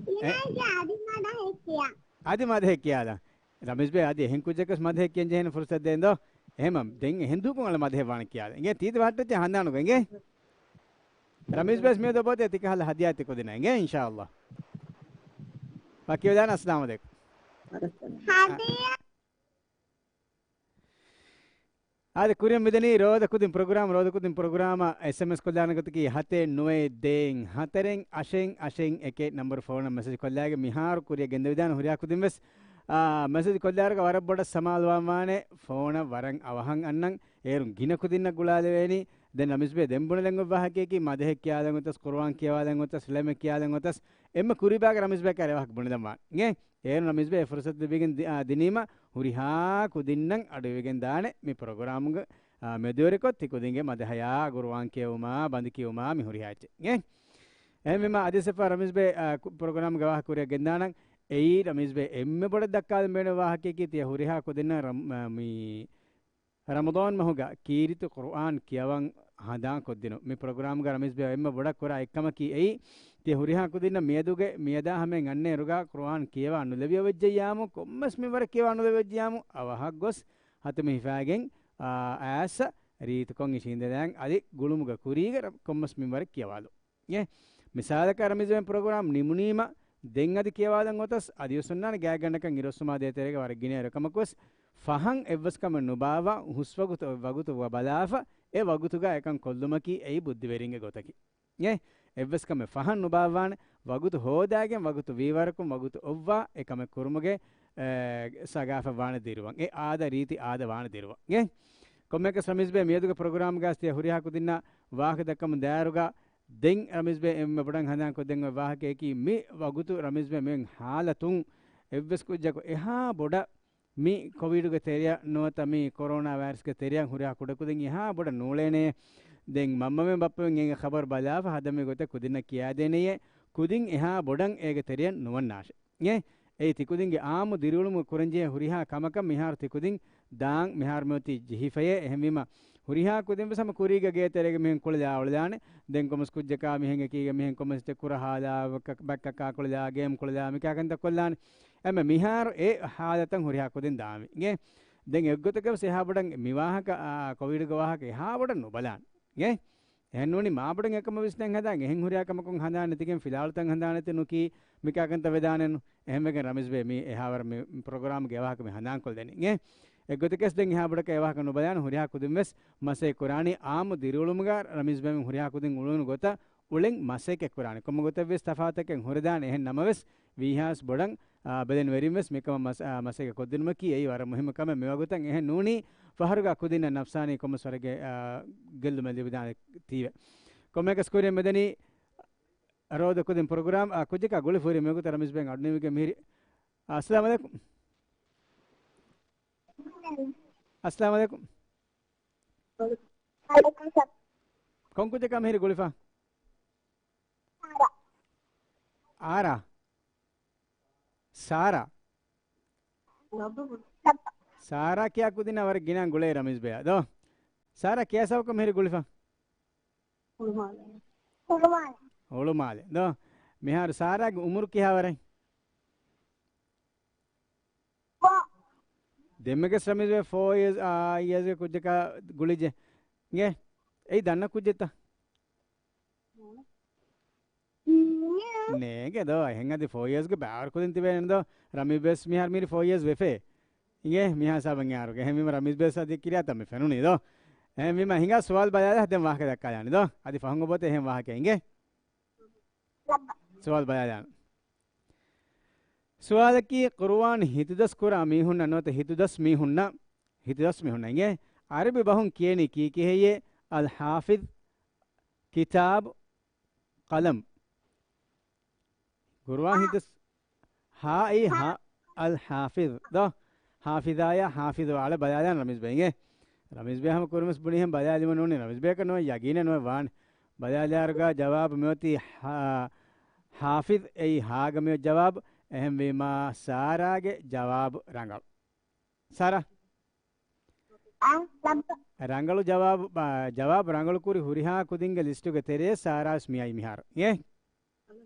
އިނާ އެ- އަދި މަދަހެއް ކިޔާ. އަދި މަދަހެއް ކިޔާލާ. ރަމީޒް ބޭ އަދި އެހެން ކުއްޖަކަސް މަދަހެއް ކިޔަން ޖެހޭނެ ފުރުސަތު ދޭން ދޯ. އެހެމަ ދެން އެހެން ދޫކޮށް އަޅަ މަދަހެއް ވާނެ ކިޔާލާ. އިނގޭ؟ ތީތި ވަހައްޓައްޗެ ހަނދާނުގަ. އިނގޭ؟ ރަމީޒް ބޭ ވެސް މިއަދު އޮބޯތޭ ތިކަހަލަ ހަދިޔާ ތި ކުދިންނަށް. އިނގޭ؟ އިންޝާﷲ. ވަކިވެލާނަން. އައްސަލާމު ޢަލައިކުމް. ހަދިޔާ. އާދެ، ކުރިއަށް މިދަނީ ރޯދަ ކުދިން ޕްރޮގްރާމް، ރޯދަ ކުދިން ޕްރޮގްރާމަށް އެސްއެމްއެސް ކޮށްލާނެ ގޮތަކީ ހަތެއް ނުވައެއް ދޭއް ހަތަރެއް އަށެއް އަށެއް އެކެއް ނަންބަރު ފޯނަށް މެސެޖް ކޮށްލާގެން މިހާރު ކުރިއަށް ގެންދެވިދާނެ. ހުރިހާ ކުދިން ވެސް، އާ، މެސެޖް ކޮށްލާއިރުގަ ވަރަށް ބޮޑަށް ސަމާލުވާން ވާނެ، ފޯނަށް ވަރަށް އަވަހަށް އަންނަން. އޭރުން ގިނަ ކުދިންނަށް ގުޅާލެވޭނީ. ދެން ރަމީޒް ބޭ ދެން ބުނެލަން އޮތް ވާހަކަޔަކީ މަދަހެއް ކިޔާލަން އޮތަސް، ޤުރުއާން ކިޔަވާލަން އޮތަސް، ޅެމެއް ކިޔާލަން އޮތަސް، އެންމެ ކުރީ ބައިގަ ރަމީޒް ބޭ ކައިރި ވާހަކަ ބުނެލަން ވާނެ. އިނގޭ؟ އޭރު ރަމީޒް ބޭ އެ ފުރުސަތު ލިބިގެން ދި-، އާ، ދިނީމަ ހުރިހާ ކުދިންނަށް އަޑުއިވިގެން ދާނެ މި ޕްރޮގްރާމުގެ، އާ، މެދުވެރިކޮށް ތި ކުދިންގެ މަދަހަޔާ، ޤުރުއާން ކިޔެވުމާ، ބަނދު ކިޔެވުމާ މި ހުރިހާ އެއްޗެއް. އިނގޭ؟ އެހެންވީމާ އަދިވެސް އެއްފަހަރު ރަމީޒް ބޭ، އާ، ކު-، ޕްރޮގްރާމްގެ ވާހަކަ ކުރިއަށް ގެންދާނަން. އެއީ ރަމީޒް ބޭ އެންމެ ބޮޑަށް ދައްކާލަން ބޭނުން ވާހަކަޔަކީ ތިޔަ ހުރިހާ ކުދިންނަށް ރަމް-، އާ، މި ރަމަޟާން މަހުގަ ކީރިތި ޤުރުއާން ކިޔަވަން ހަނދާން ކޮށްދިނުން. މި ޕްރޮގްރާމްގަ ރަމީޒް ބޭ އެންމެ ބޮޑަށް ކުރާ އެއްކަމަކީ އެއީ، ތިޔަ ހުރިހާ ކުދިންނަށް މިއަދުގެ މިއަދާ ހަމައިން އަންނަ އިރުގަ ޤުރުއާން ކިޔަވާ ނުލެވިއްޖެއްޔާމު، ކޮންމެސް މިންވަރެއް ކިޔަވާ ނުލެވިއްޖެއްޔާމު، އަވަހަށް ގޮސް ހަތަމެއް ހިފާގެން، އާ، އައިސް ރީތިކޮށް އިށީނދެލާން އަދި ގުޅުމުގެ ކުރީގަ ރަ-، ކޮންމެސް މިންވަރެއް ކިޔަވާލުން. އެ މިސާލަކަށް ރަމީޒް ބޭ ޕްރޮގްރާމް ނިމުނީމަ ދެން އަދި ކިޔަވާލަން އޮތަސް އަދިވެސް އޮންނާނެ ގާތްގަނޑަކަށް އިރުއޮއްސުމާ ދޭތެރޭގަ ވަރަށް ގިނަ އިރު. އެކަމަކުވެސް ފަހަން އެއްވެސް ކަމެއް ނުބާއްވާ ހުސްވަގުތު އޮތް ވަގުތު ބަލާފަ އެ ވަގުތުގަ އެކަން ކޮށްލުމަކީ އެއީ ބުއްދިވެރިންގެ ގޮތަކީ. އެ އެއްވެސް ކަމެއް ފަހަން ނުބާއްވާނެ، ވަގުތު ހޯދާގެން ވަގުތު ވީވަރަކުން ވަގުތު އޮއްވާ އެ ކަމެއް ކުރުމުގެ، އެ، ސަގާފަތް ވާނެ ދިރުވަން. އެ އާދަ ރީތި އާދަ ވާނެ ދިރުވަން. އެ ކޮންމެއަކަސް ރަމީޒް ބޭ މިއަދުގެ ޕްރޮގްރާމްގަ ތިޔަ ހުރިހާ ކުދިންނަށް ވާހަކަ ދައްކަމުން ދާއިރުގަ ދެން ރަމީޒް ބޭ އެންމެ ބޮޑަށް ހަނދާން ކޮށްދޭން އޮތް ވާހަކަޔަކީ މި ވަގުތު ރަމީޒް ބޭ މި ހާލަތުން އެއްވެސް ކުއްޖަކު އެހާ ބޮޑަށް މި ކޮވިޑުގެ ތެރެއަށް ނުވަތަ މި ކޮރޯނާ ވައިރަސްގެ ތެރެއަށް ހުރިހާ ކުޑަކުދިން އެހާ ބޮޑަށް ނޫޅޭނެޔޭ. ދެން މަންމަމެން ބައްޕަމެން އެނގޭ ޚަބަރު ބަލާފަ ހަދަމުގެ ގޮތަށް ކުދިންނަށް ކިޔާދޭނެޔޭ. ކުދިން އެހާ ބޮޑަށް އޭގެ ތެރެއަށް ނުވަންނާށޭ. އެ އެއީ ތިކުދިންގެ އާއްމު ދިރިއުޅުމުގަ ކުރަންޖެހޭ ހުރިހާ ކަމަކަށް މިހާރު ތިކުދިން ދާން މިހާރު މިއޮތީ ޖެހިފައޭ. އެހެންވީމަ ހުރިހާ ކުދިން ވެސް ހަމަ ކުރީގެ ގޭތެރޭގަ މިހެން ކުޅެލާ އުޅެލާނެ. ދެން ކޮމަސް ކުއްޖަކާ މިހެން އެކީގަ މިހެން ކޮމަސް ކުރަހާލާ، ބައްކަ-، ބައްކަކާ ކުޅެލާ، ގޭމް ކުޅެލާ، މިކާކަންތައް ކޮށްލާނެ. އެމެ މިހާރު އެ ހާލަތަށް ހުރިހާ ކުދިން ދާންވީ. އިނގޭ؟ ދެން އެއްގޮތަކަށް ވެސް އެހާ ބޮޑަށް މި ވާހަކަ، އާ، ކޮވިޑުގެ ވާހަކަ އެހާ ބޮޑަށް ނުބަލާނެ. އިނގޭ؟ އެހެން ނޫނީ މާބޮޑަށް އެކަމަށް ވިސްނެން ހަދާން، އެހެން ހުރިހާ ކަމަކުން ހަނދާން ނެތިގެން ފިލާވަޅުތައް ހަނދާން ނެތި ނުކީ މިކާކަންތައް ވެދާނެއްނު. އެހެންވެގެން ރަމީޒް ބޭ މީ އެހާވަރަށް މި ޕްރޮގްރާމްގެ އެވާހަކަ މި ހަނދާންކޮށްދެނީ. އިނގޭ؟ އެއްގޮތަކަސް ދެން އެހާ ބޮޑަކަށް އެވާހަކަ ނުބަލާނެ، ހުރިހާ ކުދިން ވެސް މަސައްކަތް ކުރާނީ އާއްމު ދިރިއުޅުމުގަ ރަމީޒް ބޭމެން ހުރިހާ ކުދިން އުޅުނު ގޮތަށް އުޅެން މަސައްކަތް ކުރާނެ. ކޮންމެ ގޮތެއް ވެސް ތަފާތަކެއް ހުރެދާނެ. އެހެން ނަމަވެސް، ވީހާސް ބޮޑަށް، އާ، ބެލެނިވެރިން ވެސް މިކަމަށް މަސް-، އާ، މަސައްކަތް ކޮށްދިނުމަކީ އެއީ ވަރަށް މުހިއްމު ކަމެއް. މިވަގުތަށް އެހެން ނޫނީ ފަހަރުގަ ކުދިންނަށް ނަފްސާނީ ކޮންމެސް ވަރެއްގެ، އާ، ގެއްލުމެއް ލިބިދާނެ ތީވެ. ކޮންމެއަކަސް ކުރިއަށް މިދަނީ ރޯދަ ކުދިން ޕްރޮގްރާމް، އާ، ކުއްޖަކާ ގުޅި ފުރި މިވަގުތަށް ރަމީޒް ބޭން އަޑުނިވިގެން މިހިރި. އާ، އައްސަލާމު ޢަލައިކުމް. އައްސަލާމު ޢަލައިކުމް. ކޮން ކުއްޖަކާ މިހިރި ގުޅިފަ؟ ސާރާ. ސާރާ؟ ސާރާ ކިޔާ ކުދިންނާ ވަރަށް ގިނަ ގުޅޭ ރަމީޒް ބޭއާ ދޯ؟ ސާރާ ކިޔާ ސަބަބަކަށް މިހިރި ގުޅިފަ؟ ހުޅުމާލެ. ހުޅުމާލެ ދޯ؟ މިހާރު ސާރާގެ އުމުރު ކިހާވަރެއް؟ ދެންމެގެސް ރަމީޒް ބޭ ފޯ އިޔާސް، އާ، އިޔާސްގެ ކުއްޖަކާ ގުޅިއްޖެ. އިނގޭ؟ އެއީ ދަންނަ ކުއްޖެއްތަ؟ ނޭނގެ ދޯ، އެހެން އަދި ފޯ އިޔާސްގެ ބައިވަރު ކުދިން ތިބޭނެ ދޯ. ރަމީޒް ބޭސް މިހާރު މިހިރީ ފޯ އިޔާސް ވެފޭ. އިނގޭ؟ މިހާ ހިސާބަށް އެހާރުގެ. އެހެންވީމަ ރަމީޒް ބޭސް އަދި ކިރިޔާތައް މި ފެނުނީ ދޯ. އެހެންވީމަ ހިނގާ ސުވާލު ބަލާލާ ދެން ވާހަކަ ދައްކާލާނެ ދޯ. އަދި ފަހުން އޮބޯތެ އެހެން ވާހަކަ އިނގޭ. ސުވާލު ބަލާލާނެ. ސުވާލަކީ، ޤުރުއާން ހިތުދަސް ކުރާ މީހުންނަށް ނުވަތަ ހިތުދަސް މީހުންނަށް، ހިތުދަސް މީހުންނަށް އިނގޭ، ޢަރަބި ބަހުން ކިޔަނީ ކީކިހެއްޔޭ؟ އަލް ޙާފިޡް، ކިތާބު، ޤަލަމް. ޤުރުއާން ހިތުދަސް، ހާއި ހާ، އަލް ޙާފިޡް ދޯ؟ ޙާފިޡާޔާ ޙާފިޡު އާ ބަލާލާން ރަމީޒް ބެ އިނގޭ. ރަމީޒް ބެ ހަމަ ކުރިންވެސް ބުނީ ހަމަ ބަލާލީމަ ނޫނީ ރަމީޒް ބެއަކަށް ނުވެ ޔަގީނެއް ނުވެ ވާނެ. ބަލާލާއިރުގަ ޖަވާބު މިއޮތީ ޙާ-، ޙާފިޡް އެއީ ހާގަ މިއޮތް ޖަވާބު. އެހެންވީމާ ސާރާގެ ޖަވާބު ރަނގަޅު. ސާރާ؟ އާ، ލައްބަ. ރަނގަޅު ޖަވާބު، ބާ-، ޖަވާބު ރަނގަޅު ކުރި ހުރިހާ ކުދިންގެ ލިސްޓުގެ ތެރޭ ސާރާވެސް މިއައީ މިހާރު. އޭ؟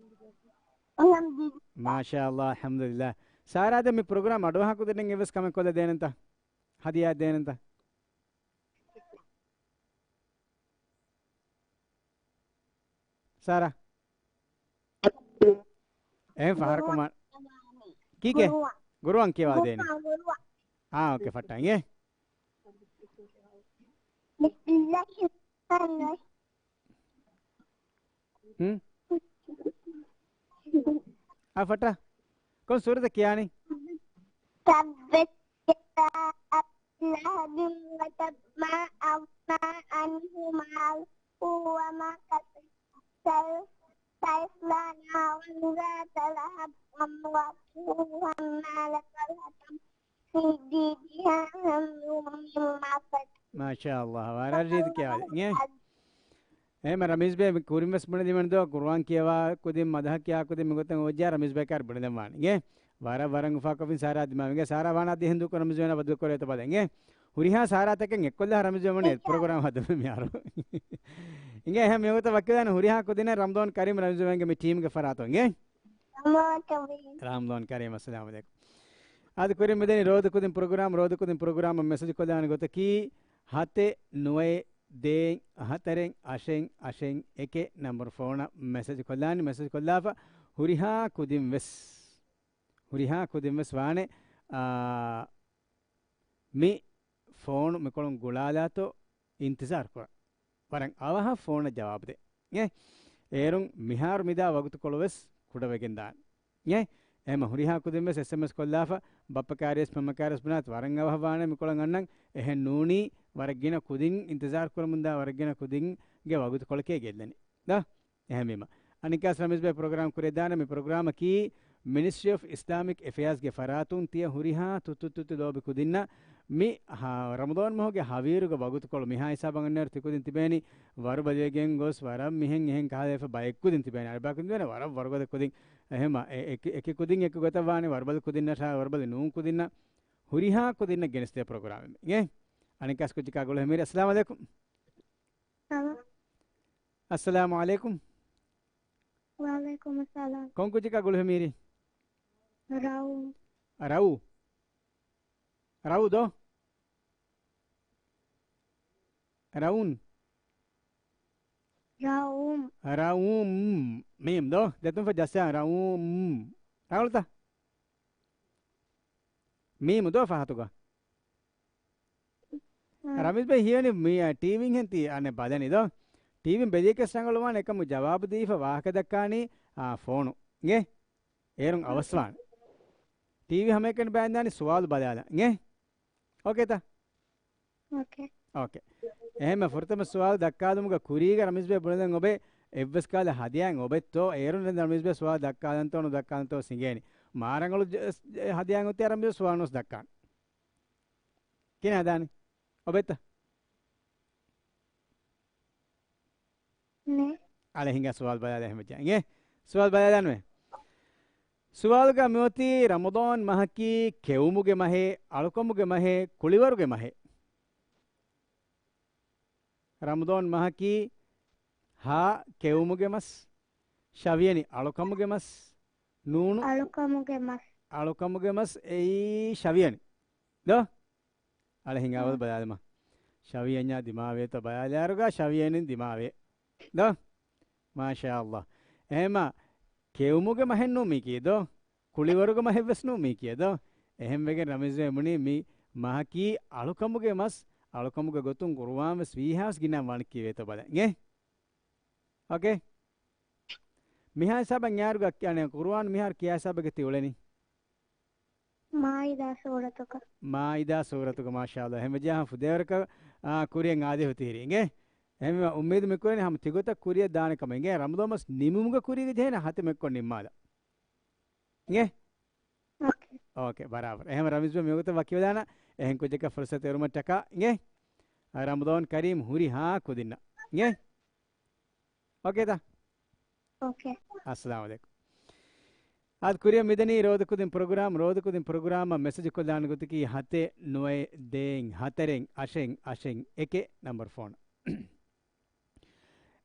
އަލްޙަމްދުލިއްލާހް. މާޝާﷲ، އަލްޙަމްދުލިއްލާހް. ސާރާ ދެން މި ޕްރޮގްރާމް އަޑުއަހާ ކުދިންނަށް އެއްވެސް ކަމެއް ކޮށްލަ ދޭނެންތަ؟ ހަދިޔާ ދޭނެންތަ؟ ސާރާ. އެހެން ފަހަރަކު މާ-، ކީކޭ؟ ޤުރުއާން. ޤުރުއާން ކިޔަވާ ދޭނެ. ޤުރުއާން، ޤުރުއާން. އާ، އޯކޭ، ފައްޓާ އިނގޭ. ބިސްމިއްލާހި ރަޙްމާނި ރަޙީމް. ހުން؟ އާ، ފައްޓާ. ކޮން ސޫރަތަށް ކިޔާނީ؟ تبت يدا أبي لهب وتب ما أغنى عنه ماله وما كسب سي-، سيصلى نارا ذات لهب وامرأته حمالة الحطب في جيدها حبل من مسد. މާޝާﷲ، ވަރަށް ރީތި ކިޔާލި. އެހެންމަ ރަމީޒް ބޭ ކުރިން ވެސް ބުނެދިމަން ދޯ، ޤުރުއާން ކިޔަވާ ކުދިން، މަދަހަ ކިޔާ ކުދިން މިގޮތަށް އޮއްޖާ ރަމީޒް ބޭކާރު ބުނެދެން ވާނެ. އިނގޭ؟ ވަރަށް ވަރަށް އުފާކޮށްފިން ސާރާ ދިމާވިގެ ސާރާ ވާނާ ދިހެން ދޫކޮށް ރަމީޒް ބޭނާ ބަދަލު ކުރޭތޯ ބަލަ. އިނގޭ؟ ހުރިހާ ސާރާތަކެއް އެއްކޮށްލާ ރަމީޒް ބޭ މަނީ ޕްރޮގްރާމް ހަދަމެ މިހާރު. އިނގޭ؟ އެހެން މިގޮތަށް ވަކިވެދާނެ ހުރިހާ ކުދިންނަށް ރަމަޟާން ކަރީމް ރަމީޒް ބޭންގެ މި ޓީމްގެ ފަރާތުން. އިނގޭ؟ ރަމަޟާން ކަރީމް. އައްސަލާމު ޢަލައިކުމް. އަދި ކުރިން މިދަނީ ރޯދަ ކުދިން ޕްރޮގްރާމް، ރޯދަ ކުދިން ޕްރޮގްރާމަށް މެސެޖް ކޮށްލާނެ ގޮތަކީ، ހަތެއް ނުވައެއް ދޭއް ހަތަރެއް އަށެއް އަށެއް އެކެއް ނަންބަރު ފޯނަށް މެސެޖް ކޮށްލާނެ، މެސެޖް ކޮށްލާފަ ހުރިހާ ކުދިން ވެސް، ހުރިހާ ކުދިން ވެސް ވާނެ، އާ، މި ފޯނު މިކޮޅުން ގުޅާލާތޯ އިންތިޒާރު ކުރަން. ވަރަށް އަވަހަށް ފޯނަށް ޖަވާބު ދޭ. އޭ، އޭރުން މިހާރު މިދާ ވަގުތުކޮޅު ވެސް ކުޑަވެގެން ދާނެ. އޭ، އެހެމަ ހުރިހާ ކުދިން ވެސް އެސްއެމްއެސް ކޮށްލާފަ، ބައްޕަ ކާރިޔަސް މަންމަ ކާރިޔަސް ބުނާތި ވަރަށް އަވަހަށް ވާނެ މިކޮޅަށް އަންނަން. އެހެން ނޫނީ ވަރަށް ގިނަ ކުދިން އިންތިޒާރު ކުރަމުންދާ ވަރަށް ގިނަ ކުދިންގެ ވަގުތުކޮޅެކޭ ގެއްލެނީ. ދާ؟ އެހެންވީމަ، އަނެއްކާސް ރަމީޒް ބޭ ޕްރޮގްރާމް ކުރެދާނެ މި ޕްރޮގްރާމަކީ މިނިސްޓްރީ އޮފް އިސްލާމިކް އެފެއާޒްގެ ފަރާތުން ތިޔަ ހުރިހާ ތުއްތު ތުއްތު ލޯބި ކުދިންނަށް މި ހާ، ރަމަޟާން މަހުގެ ހަވީރުގެ ވަގުތުކޮޅު މިހާ ހިސާބަށް އަންނައިރު ތިކުދިން ތިބޭނީ ވަރުބަލިވެގެން ގޮސް ވަރަށް މިހެން އެހެން ކަހަލަ ވެފަ ބައެއް ކުދިން ތިބޭނީ. އަރަބާ ކުދިން ތިބޭނީ ވަރަށް ވަރުގަދަ ކުދިން. އެހެމަ އެ-، އެކި، އެކި ކުދިން އެކި ގޮތަށް ވާނީ ވަރުބަލި ކުދިންނަށާ ވަރުބަލި ނޫން ކުދިންނަށް ހުރިހާ ކުދިންނަށް ގެނެސްދޭ ޕްރޮގްރާމެއް މި. އިނގޭ؟ އަނެއްކާސް ކުއްޖަކާ ގުޅުހެމީރި. އައްސަލާމު ޢަލައިކުމް. ހަލޯ. އައްސަލާމު ޢަލައިކުމް. ވަޢަލައިކުމުއްސަލާމް. ކޮން ކުއްޖަކާ ގުޅުހެމީރި؟ ރައު. ރައު. ރައު ދޯ؟ ރައުން. ރައުމް. ރައުމް. މީމް ދޯ؟ ދެތުން ފަ ޖައްސާ. ރައުމް. ރައުޅުތަ؟ މީމު ދޯ ފަހަތުގަ؟ ރަމީޒް ބައި ހީވަނީ މި، އާ، ޓީވީން ހެން ތި އަނެއް ބަލަނީ ދޯ؟ ޓީވީން ބެލިޔަކަސް ރަނގަޅުވާނެ އެކަމު ޖަވާބު ދީފަ ވާހަކަ ދައްކާނީ، އާ، ފޯނު. އިނގޭ؟ އޭރުން އަވަސްވާނެ. ޓީވީ ހަމައެކަނި ބައިންދާނީ ސުވާލު ބަލާލަން. އިނގޭ؟ އޯކޭތަ؟ އޯކޭ. އޯކޭ. އެހެންމެ ފުރަތަމަ ސުވާލު ދައްކާލުމުގަ ކުރީގަ ރަމީޒް ބައި ބުނެލަން އޮބެ އެއްވެސް ކަހަލަ ހަދިޔާއެއް އޮބެއްތޯ؟ އޭރުން ރަމީޒް ބައި ސުވާލު ދައްކާލަންތޯ ނުދައްކާލަންތޯ ސިނގޭނީ. މާ ރަނގަޅު ޖެ-، ހަދިޔާއެއް އޮތީ ރަމީޒް ބައި ސުވާލު ނުވެސް ދައްކާން. ކިހިނެއް ހަދާނީ؟ އޮބެއްތަ؟ ނެ. އަޅެ ހިނގާ ސުވާލު ބަލާލަ އެހެން ވެއްޖެ. އިނގޭ؟ ސުވާލު ބަލާލާނުވެ. ސުވާލުގަ މިއޮތީ ރަމަޟާން މަހަކީ ކެއުމުގެ މަހޭ، އަޅުކަމުގެ މަހޭ، ކުޅިވަރުގެ މަހޭ؟ ރަމަޟާން މަހަކީ ހާ ކެއުމުގެ މަސް، ޝަވިޔަނި އަޅުކަމުގެ މަސް، ނޫނު އަޅުކަމުގެ މަސް. އަޅުކަމުގެ މަސް އެއީ ޝަވިޔަނި. ދޯ؟ އަޅެ ހިނގާވަލު ބަލާލަމާ. ޝަވިޔަންޏާ ދިމާވޭތޯ ބަލާލާއިރުގަ ޝަވިޔަނިން ދިމާވޭ. ދޯ؟ މާޝާﷲ. އެހެމަ ކެއުމުގެ މަހެއްނޫ މީކީ ދޯ؟ ކުޅިވަރުގެ މަހެއްވެސް ނޫ މީކީ ދޯ؟ އެހެންވެގެން ރަމީޒް ބައި ބުނީ މި މަހަކީ އަޅުކަމުގެ މަސް، އަޅުކަމުގެ ގޮތުން ޤުރުއާން ވެސް ވީހާވެސް ގިނަ ވަން ކީވޭތޯ ބަލަން. އިނގޭ؟ އޯކޭ؟ މިހާ ހިސާބަށް އެއާރުގަ ކިޔާނެ ޤުރުއާން މިހާރު ކިޔާ ހިސާބެއްގަ ތި އުޅެނީ؟ މާއިދާ ސޫރަތުގަ. މާއިދާ ސޫރަތުގަ، މާޝާﷲ. އެހެންވެއްޖެއްޔާ ފުދޭވަރަކަށް، އާ، ކުރިއަށް އާދޭ ހުތިހިރީ. އިނގޭ؟ އެހެންވީމަ އުއްމީދު މިކުރަނީ ހަމަ ތިގޮތަށް ކުރިއަށް ދާނެ ކަމަށް. އިނގޭ؟ ރަމަޟާން މަސް ނިމުމުގަ ކުރީގަ ޖެހޭނެ ހަތެއް މެއްކޮށް ނިންމާލަ. އިނގޭ؟ އޯކޭ. އޯކޭ، ބަރާބަރު. އެހެން ރަމީޒް ބައި މިވަގުތަށް ވަކިވެލާނަ. އެހެން ކުއްޖަކަށް ފުރުސަތު އެރުމަށްޓަކާ. އިނގޭ؟ އާ، ރަމަޟާން ކަރީމް ހުރިހާ ކުދިންނަށް. އިނގޭ؟ އޯކޭތަ؟ އޯކޭ. އައްސަލާމު ޢަލައިކުމް. އާދެ، ކުރިއަށް މިދަނީ ރޯދަކުދިން ޕްރޮގްރާމް. ރޯދަކުދިން ޕްރޮގްރާމަށް މެސެޖް ކޮށްލާނެ ގޮތަކީ ހަތެއް ނުވައެއް ދޭއް ހަތަރެއް އަށެއް އަށެއް އެކެއް ނަމްބަރު ފޯނަށް.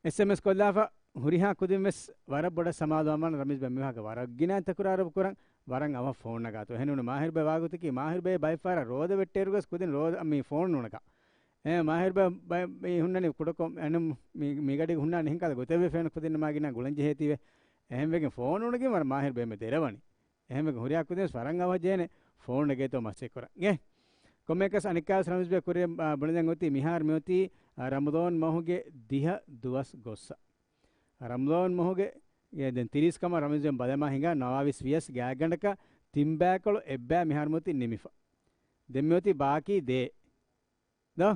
އެސްއެމްއެސް ކޮށްލާފަ ހުރިހާ ކުދިން ވެސް ވަރަށް ބޮޑަށް ސަމާލުވާން. ރަމީޒް ބައި މިވާހަކަ ވަރަށް ގިނަ ތަކުރާރު ކުރަން، ވަރަށް އަވަހަށް ފޯން ނަގާތޯ. އެހެން ނޫން މާހިރު ބައި ވާގޮތަކީ މާހިރު ބައި ބައެއް ފަހަރަށް ރޯދަ ވެއްޓޭރުގަސް ކުދިން ރޯދަ މި ފޯން ނުނަގާ. އެ މާހިރު ބައި، ބައި މި ހުންނަނީ ކުޑަކޮށް، އެން މި، މިގަޑި ހުންނާނެ އެހެން ކަހަލަ ގޮތެއް ވެފައެއްނު ކަހަލަ ގޮތެއް ނަމާ ގިނަ ގުޅަން ޖެހޭތީވެ. އެހެންވެގެން ފޯން ނުނަގިން ވަރަށް މާހިރު ބައިމެ ދެރަވަނީ. އެހެންވެގެން ހުރިހާ ކުދިން ވެސް ވަރަށް އަވަހަށް ޖެހޭނެ ފޯން ނެގޭތޯ މަސައްކަތް ކުރަން. އިނގޭ؟ ކޮންމެއަކަސް އަނެއްކާވެސް ރަމީޒް ބައި ކުރިއަށް، އާ، ބުނެލަން އޮތީ މިހާރު މިއޮތީ، އާ، ރަމަޟާން މަހުގެ ދިހަ ދުވަސް ގޮއްސަ. ރަމަޟާން މަހުގެ، އެ، ދެން ތިރީސް ކަމަށް ރަމީޒް ބައި ބަލަމާ ހިނގާ ނަވާވީސް ވިޔަސް ގާތްގަނޑަކަށް ތިން ބައިކޮޅު އެއްބައި މިހާރު މިއޮތީ ނިމިފަ. ދެން މިއޮތީ ބާކީ ދޭއް. ދޯ؟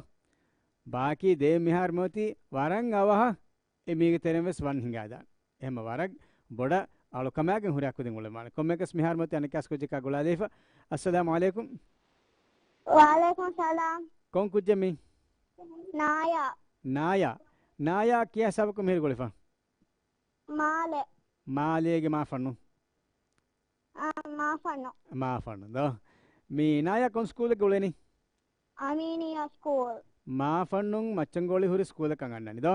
ބާކީ ދޭއް މިހާރު މިއޮތީ ވަރަށް އަވަހަށް އެ މީގެ ތެރެއިން ވެސް ވަން ހިނގާދާނެ. އެހެންމަ ވަރަށް ބޮޑަށް އަޅުކަމާގެން ހުރިހާ ކުދިން އުޅެމާނެ. ކޮންމެއަކަސް މިހާރު މިއޮތީ އަނެއްކާސް ކުއްޖަކާ ގުޅާލައިފަ. އައްސަލާމު ޢަލައިކުމް. ވަޢަލައިކުމް ސަލާމް. ކޮން ކުއްޖެއް މީ؟ ނާޔާ. ނާޔާ. ނާޔާ ކިޔާ ހިސާބަކުން މިހިރު ގުޅިފަ؟ މާލެ. މާލޭގެ މާފަންނު؟ އާ، މާފަންނު. މާފަންނު ދޯ. މި ނާޔާ ކޮން ސްކޫލެއްގަ އުޅެނީ؟ އަމީނިއްޔާ ސްކޫލް. މާފަންނުން މައްޗަންގޯޅި ހުރި ސްކޫލަކަށް އަންނަނީ ދޯ؟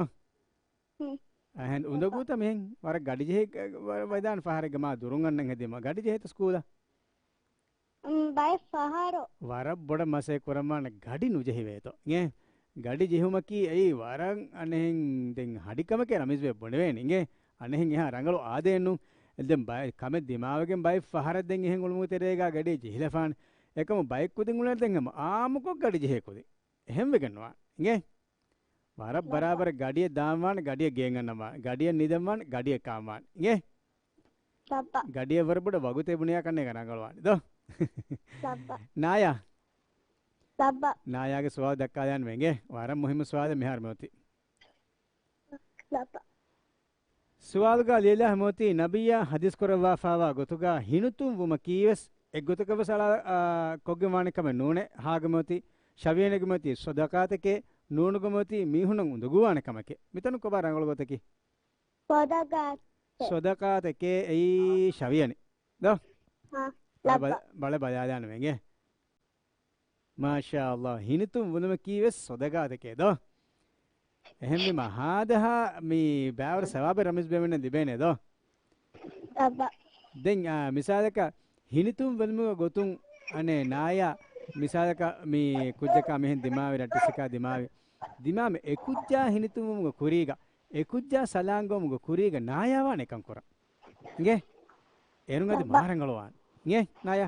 ހުން. އަހެން އުނދަގޫތަ މިހެން؟ ވަރަށް ގަޑި ޖެހި، ވަ-، ވައިދާން ފަހަރެއްގަ މާ ދުރުން އަންނަން ހެދީމަ. ގަޑި ޖެހޭތަ ސްކޫލަށް؟ އުން، ބައެއް ފަހަރު. ވަރަށް ބޮޑަށް މަސައްކަތް ކުރަންވާނެ ގަޑި ނުޖެހިވޭތޯ. އިނގޭ؟ ގަޑި ޖެހުމަކީ އެއީ ވަރަށް އަނެހެން ދެން ހަޑިކަމެކޭ ރަމީޒް ބައި ބުނެވޭނީ. އިނގޭ؟ އަނެހެން އެހާ ރަނގަޅު އާދައެއްނު. ދެން ބައެއް ކަމެއް ދިމާވެގެން ބައެއް ފަހަރަށް ދެން އެހެން އުޅުމުގެ ތެރޭގަ ގަޑިއެއް ޖެހިލަފާނެ. އެކަމު ބައެއް ކުދިން އުޅޭ ދެން ހަމަ އާއްމުކޮށް ގަޑި ޖެހޭ ކުދިން. އެހެންވެގެން ނުވާނެ. އިނގޭ؟ ވަރަށް ބަރާބަރަށް ގަޑިއެއް ދާންވާނެ، ގަޑިއަށް ގެއެއް އަންނަންވާނެ، ގަޑިއަށް ނިދަންވާނެ، ގަޑިއެއް ކާންވާނެ. އިނގޭ؟ ލައްބަ. ގަޑިއަށް ވަރަށް ބޮޑަށް ވަގުތެއް ބުނިޔާ ކަންނޭނގެ ރަނގަޅުވާނެ ދޯ؟ ލައްބަ. ނާޔާ. ލައްބަ. ނާޔާގެ ސުވާލު ދައްކާލާން ވެނގޭ. ވަރަށް މުހިއްމު ސުވާލެއް މިހާރު މިއޮތީ. ލައްބަ. ސުވާލުގަ ލިޔެލާ މިއޮތީ ނަބިއްޔާ ޙަދީޘް ކުރައްވާފާވާ ގޮތުގަ ހިނިތުން ވުމަކީވެސް އެއްގޮތަކަށް ވެސް އަޅާ، އާ، ކޮށްގެން ވާނެ ކަމެއް ނޫނޭ. ހާގަ މިއޮތީ ޝަވިޔަނެގެ މިއޮތީ ޞަދަޤާތެކޭ، ނޫނުގަ މިއޮތީ މީހުންނަށް އުނދަގޫވާނެ ކަމެކޭ. މިތަނު ކޮބާ ރަނގަޅު ގޮތަކީ؟ ޞަދަޤާތެކޭ. ޞަދަޤާތެކޭ އެއީ ޝަވިޔަނި. ދޯ؟ ހާ، ބަ-، ލައްބަ. ބަ-، ބަލަ ބަލާލާނަމޭ އިނގޭ. މާޝާﷲ. ހިނިތުން ވުލުމަކީ ވެސް ޞަދަޤާތެކޭ ދޯ؟ އެހެންވީމަ ހާދަހާ މި ބައިވަރު ސަވާބެއް ރަމީޒް ބޭމެންނަށް ލިބޭނެ ދޯ؟ އައްބަ. ދެން، އާ، މިސާލަކަށް ހިނިތުން ވެލުމުގެ ގޮތުން އަނެއް ނާޔާ މިސާލަކަށް މި ކުއްޖަކާ މިހެން ދިމާވި ރައްޓެއްސަކާ ދިމާވި. ދިމާމެ އެ ކުއްޖާ ހިނިތުންވުމުގެ ކުރީގަ، އެ ކުއްޖާ ސަލާންގޮވުމުގެ ކުރީގަ ނާޔާ ވާނެ އެކަން ކުރަން. އިނގޭ؟ އޭރުން އަދި އައްބަ. މާ ރަނގަޅުވާނެ. އިނގޭ ނާޔާ؟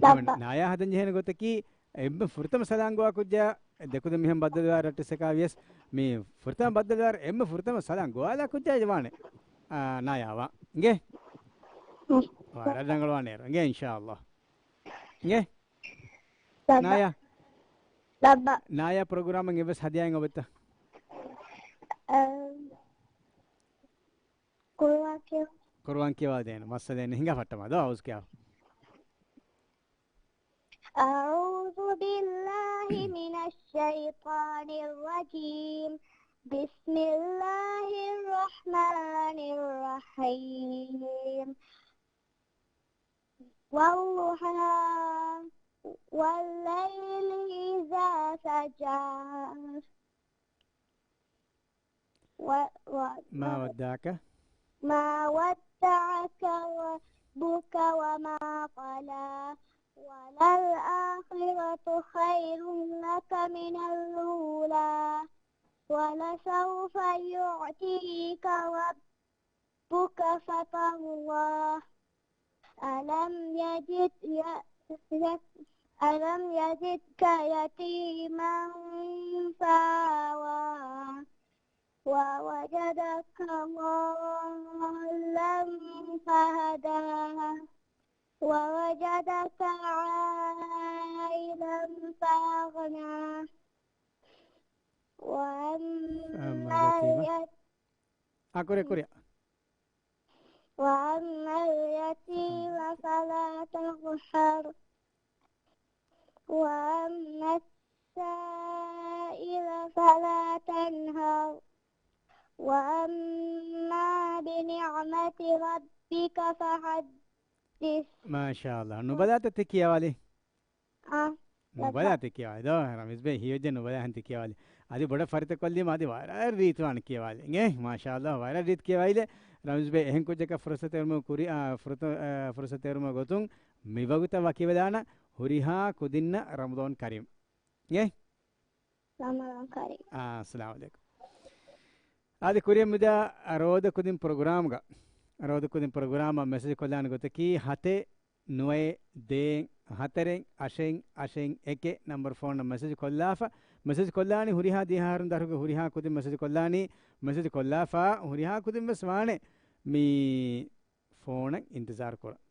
އައްބަ. ނާޔާ ހަދަން ޖެހޭނެ ގޮތަކީ އެންމެ ފުރަތަމަ ސަލާން ގޮވާ ކުއްޖާ، ދެކުދިން މިހެން ބައްދަލުވާ ރައްޓެއްސަކާ ވިޔަސް، މި ފުރަތަމަ ބައްދަލުވާ، އެންމެ ފުރަތަމަ ސަލާން ގޮވާލާ ކުއްޖާ ވާނެ، އާ، ނާޔާ ވާ. އިނގޭ؟ ވަރަށް ރަނގަޅުވާނެ އޭރު. އިނގޭ އިންޝާﷲ. އިނގޭ؟ އައްބަ. ނާޔާ. އައްބަ. ނާޔާ ޕްރޮގްރާމަށް އެއްވެސް ހަދިޔާއެއް އޮވެތަ؟ އަ، ޤުރުއާން ކިޔަ. ޤުރުއާން ކިޔަވާދޭނެ. މައްސަލައެއް ނެތް. ހިނގާ ފައްޓަމާ ދޯ އައުޒު ކިޔާ. أعوذ بالله من الشيطان الرجيم. بسم الله الرحمن الرحيم. والضحى. والليل إذا سجى. و-، و-، ما ودعك. ما ودعك ربك وما قلى. وللآخرة خير لك من الأولى. ولسوف يعطيك ربك فترضى. ألم يجد ي-، ي-، ألم يجدك يتيما فآوى. ووجدك ضالا فهدى. ووجدك عائلا فأغنى. وأما فأما اليتيم. اليت-، އާ، ކުރި، ކުރި. وأما اليتيم فلا تقهر. وأما السائل فلا تنهر. وأما بنعمة ربك فحدث. މާޝާﷲ. ނުބަލާތަ ތި ކިޔަވާލި؟ އާ، ނުބަލާ ތި ކިޔަވާލި ދޯ؟ ރަމީޒް ބޭ ހީވެއްޖެ ނުބަލާ ހެން ތި ކިޔަވާލި. އަދި ބޮޑަށް ފަރިތަކޮށްލީމަ އަދި ވަރަށް ރީތިވާނެ ކިޔަވާލި. އިނގޭ؟ މާޝާﷲ، ވަރަށް ރީތި ކިޔަވާލި. ރަމީޒް ބޭ އެހެން ކުއްޖަކަށް ފުރުސަތެއް އެރުމުގެ ކުރި، އާ، ފުރުތަ-، އާ، ފުރުސަތެއް އެރުމުގެ ގޮތުން މި ވަގުތަށް ވަކިވެލާނަ ހުރިހާ ކުދިންނަށް ރަމަޟާން ކަރީމް. އިނގޭ؟ ރަމަޟާން ކަރީމް. އާ، އައްސަލާމު ޢަލައިކުމް. އަދި ކުރިއަށް މިދާ ރޯދަ ކުދިން ޕްރޮގްރާމްގަ، ރޯދަ ކުދިން ޕްރޮގްރާމަށް މެސެޖް ކޮށްލާނެ ގޮތަކީ ހަތެއް ނުވައެއް ދޭއް ހަތަރެއް އަށެއް އަށެއް އެކެއް ނަމްބަރު ފޯނަށް މެސެޖް ކޮށްލާފަ، މެސެޖް ކޮށްލާނީ ހުރިހާ ދިހަ އަހަރުން ދަށުގެ ހުރިހާ ކުދިން މެސެޖް ކޮށްލާނީ، މެސެޖް ކޮށްލާފަ ހުރިހާ ކުދިން ވެސް ވާނެ މި ފޯނަށް އިންތިޒާރު ކުރަން.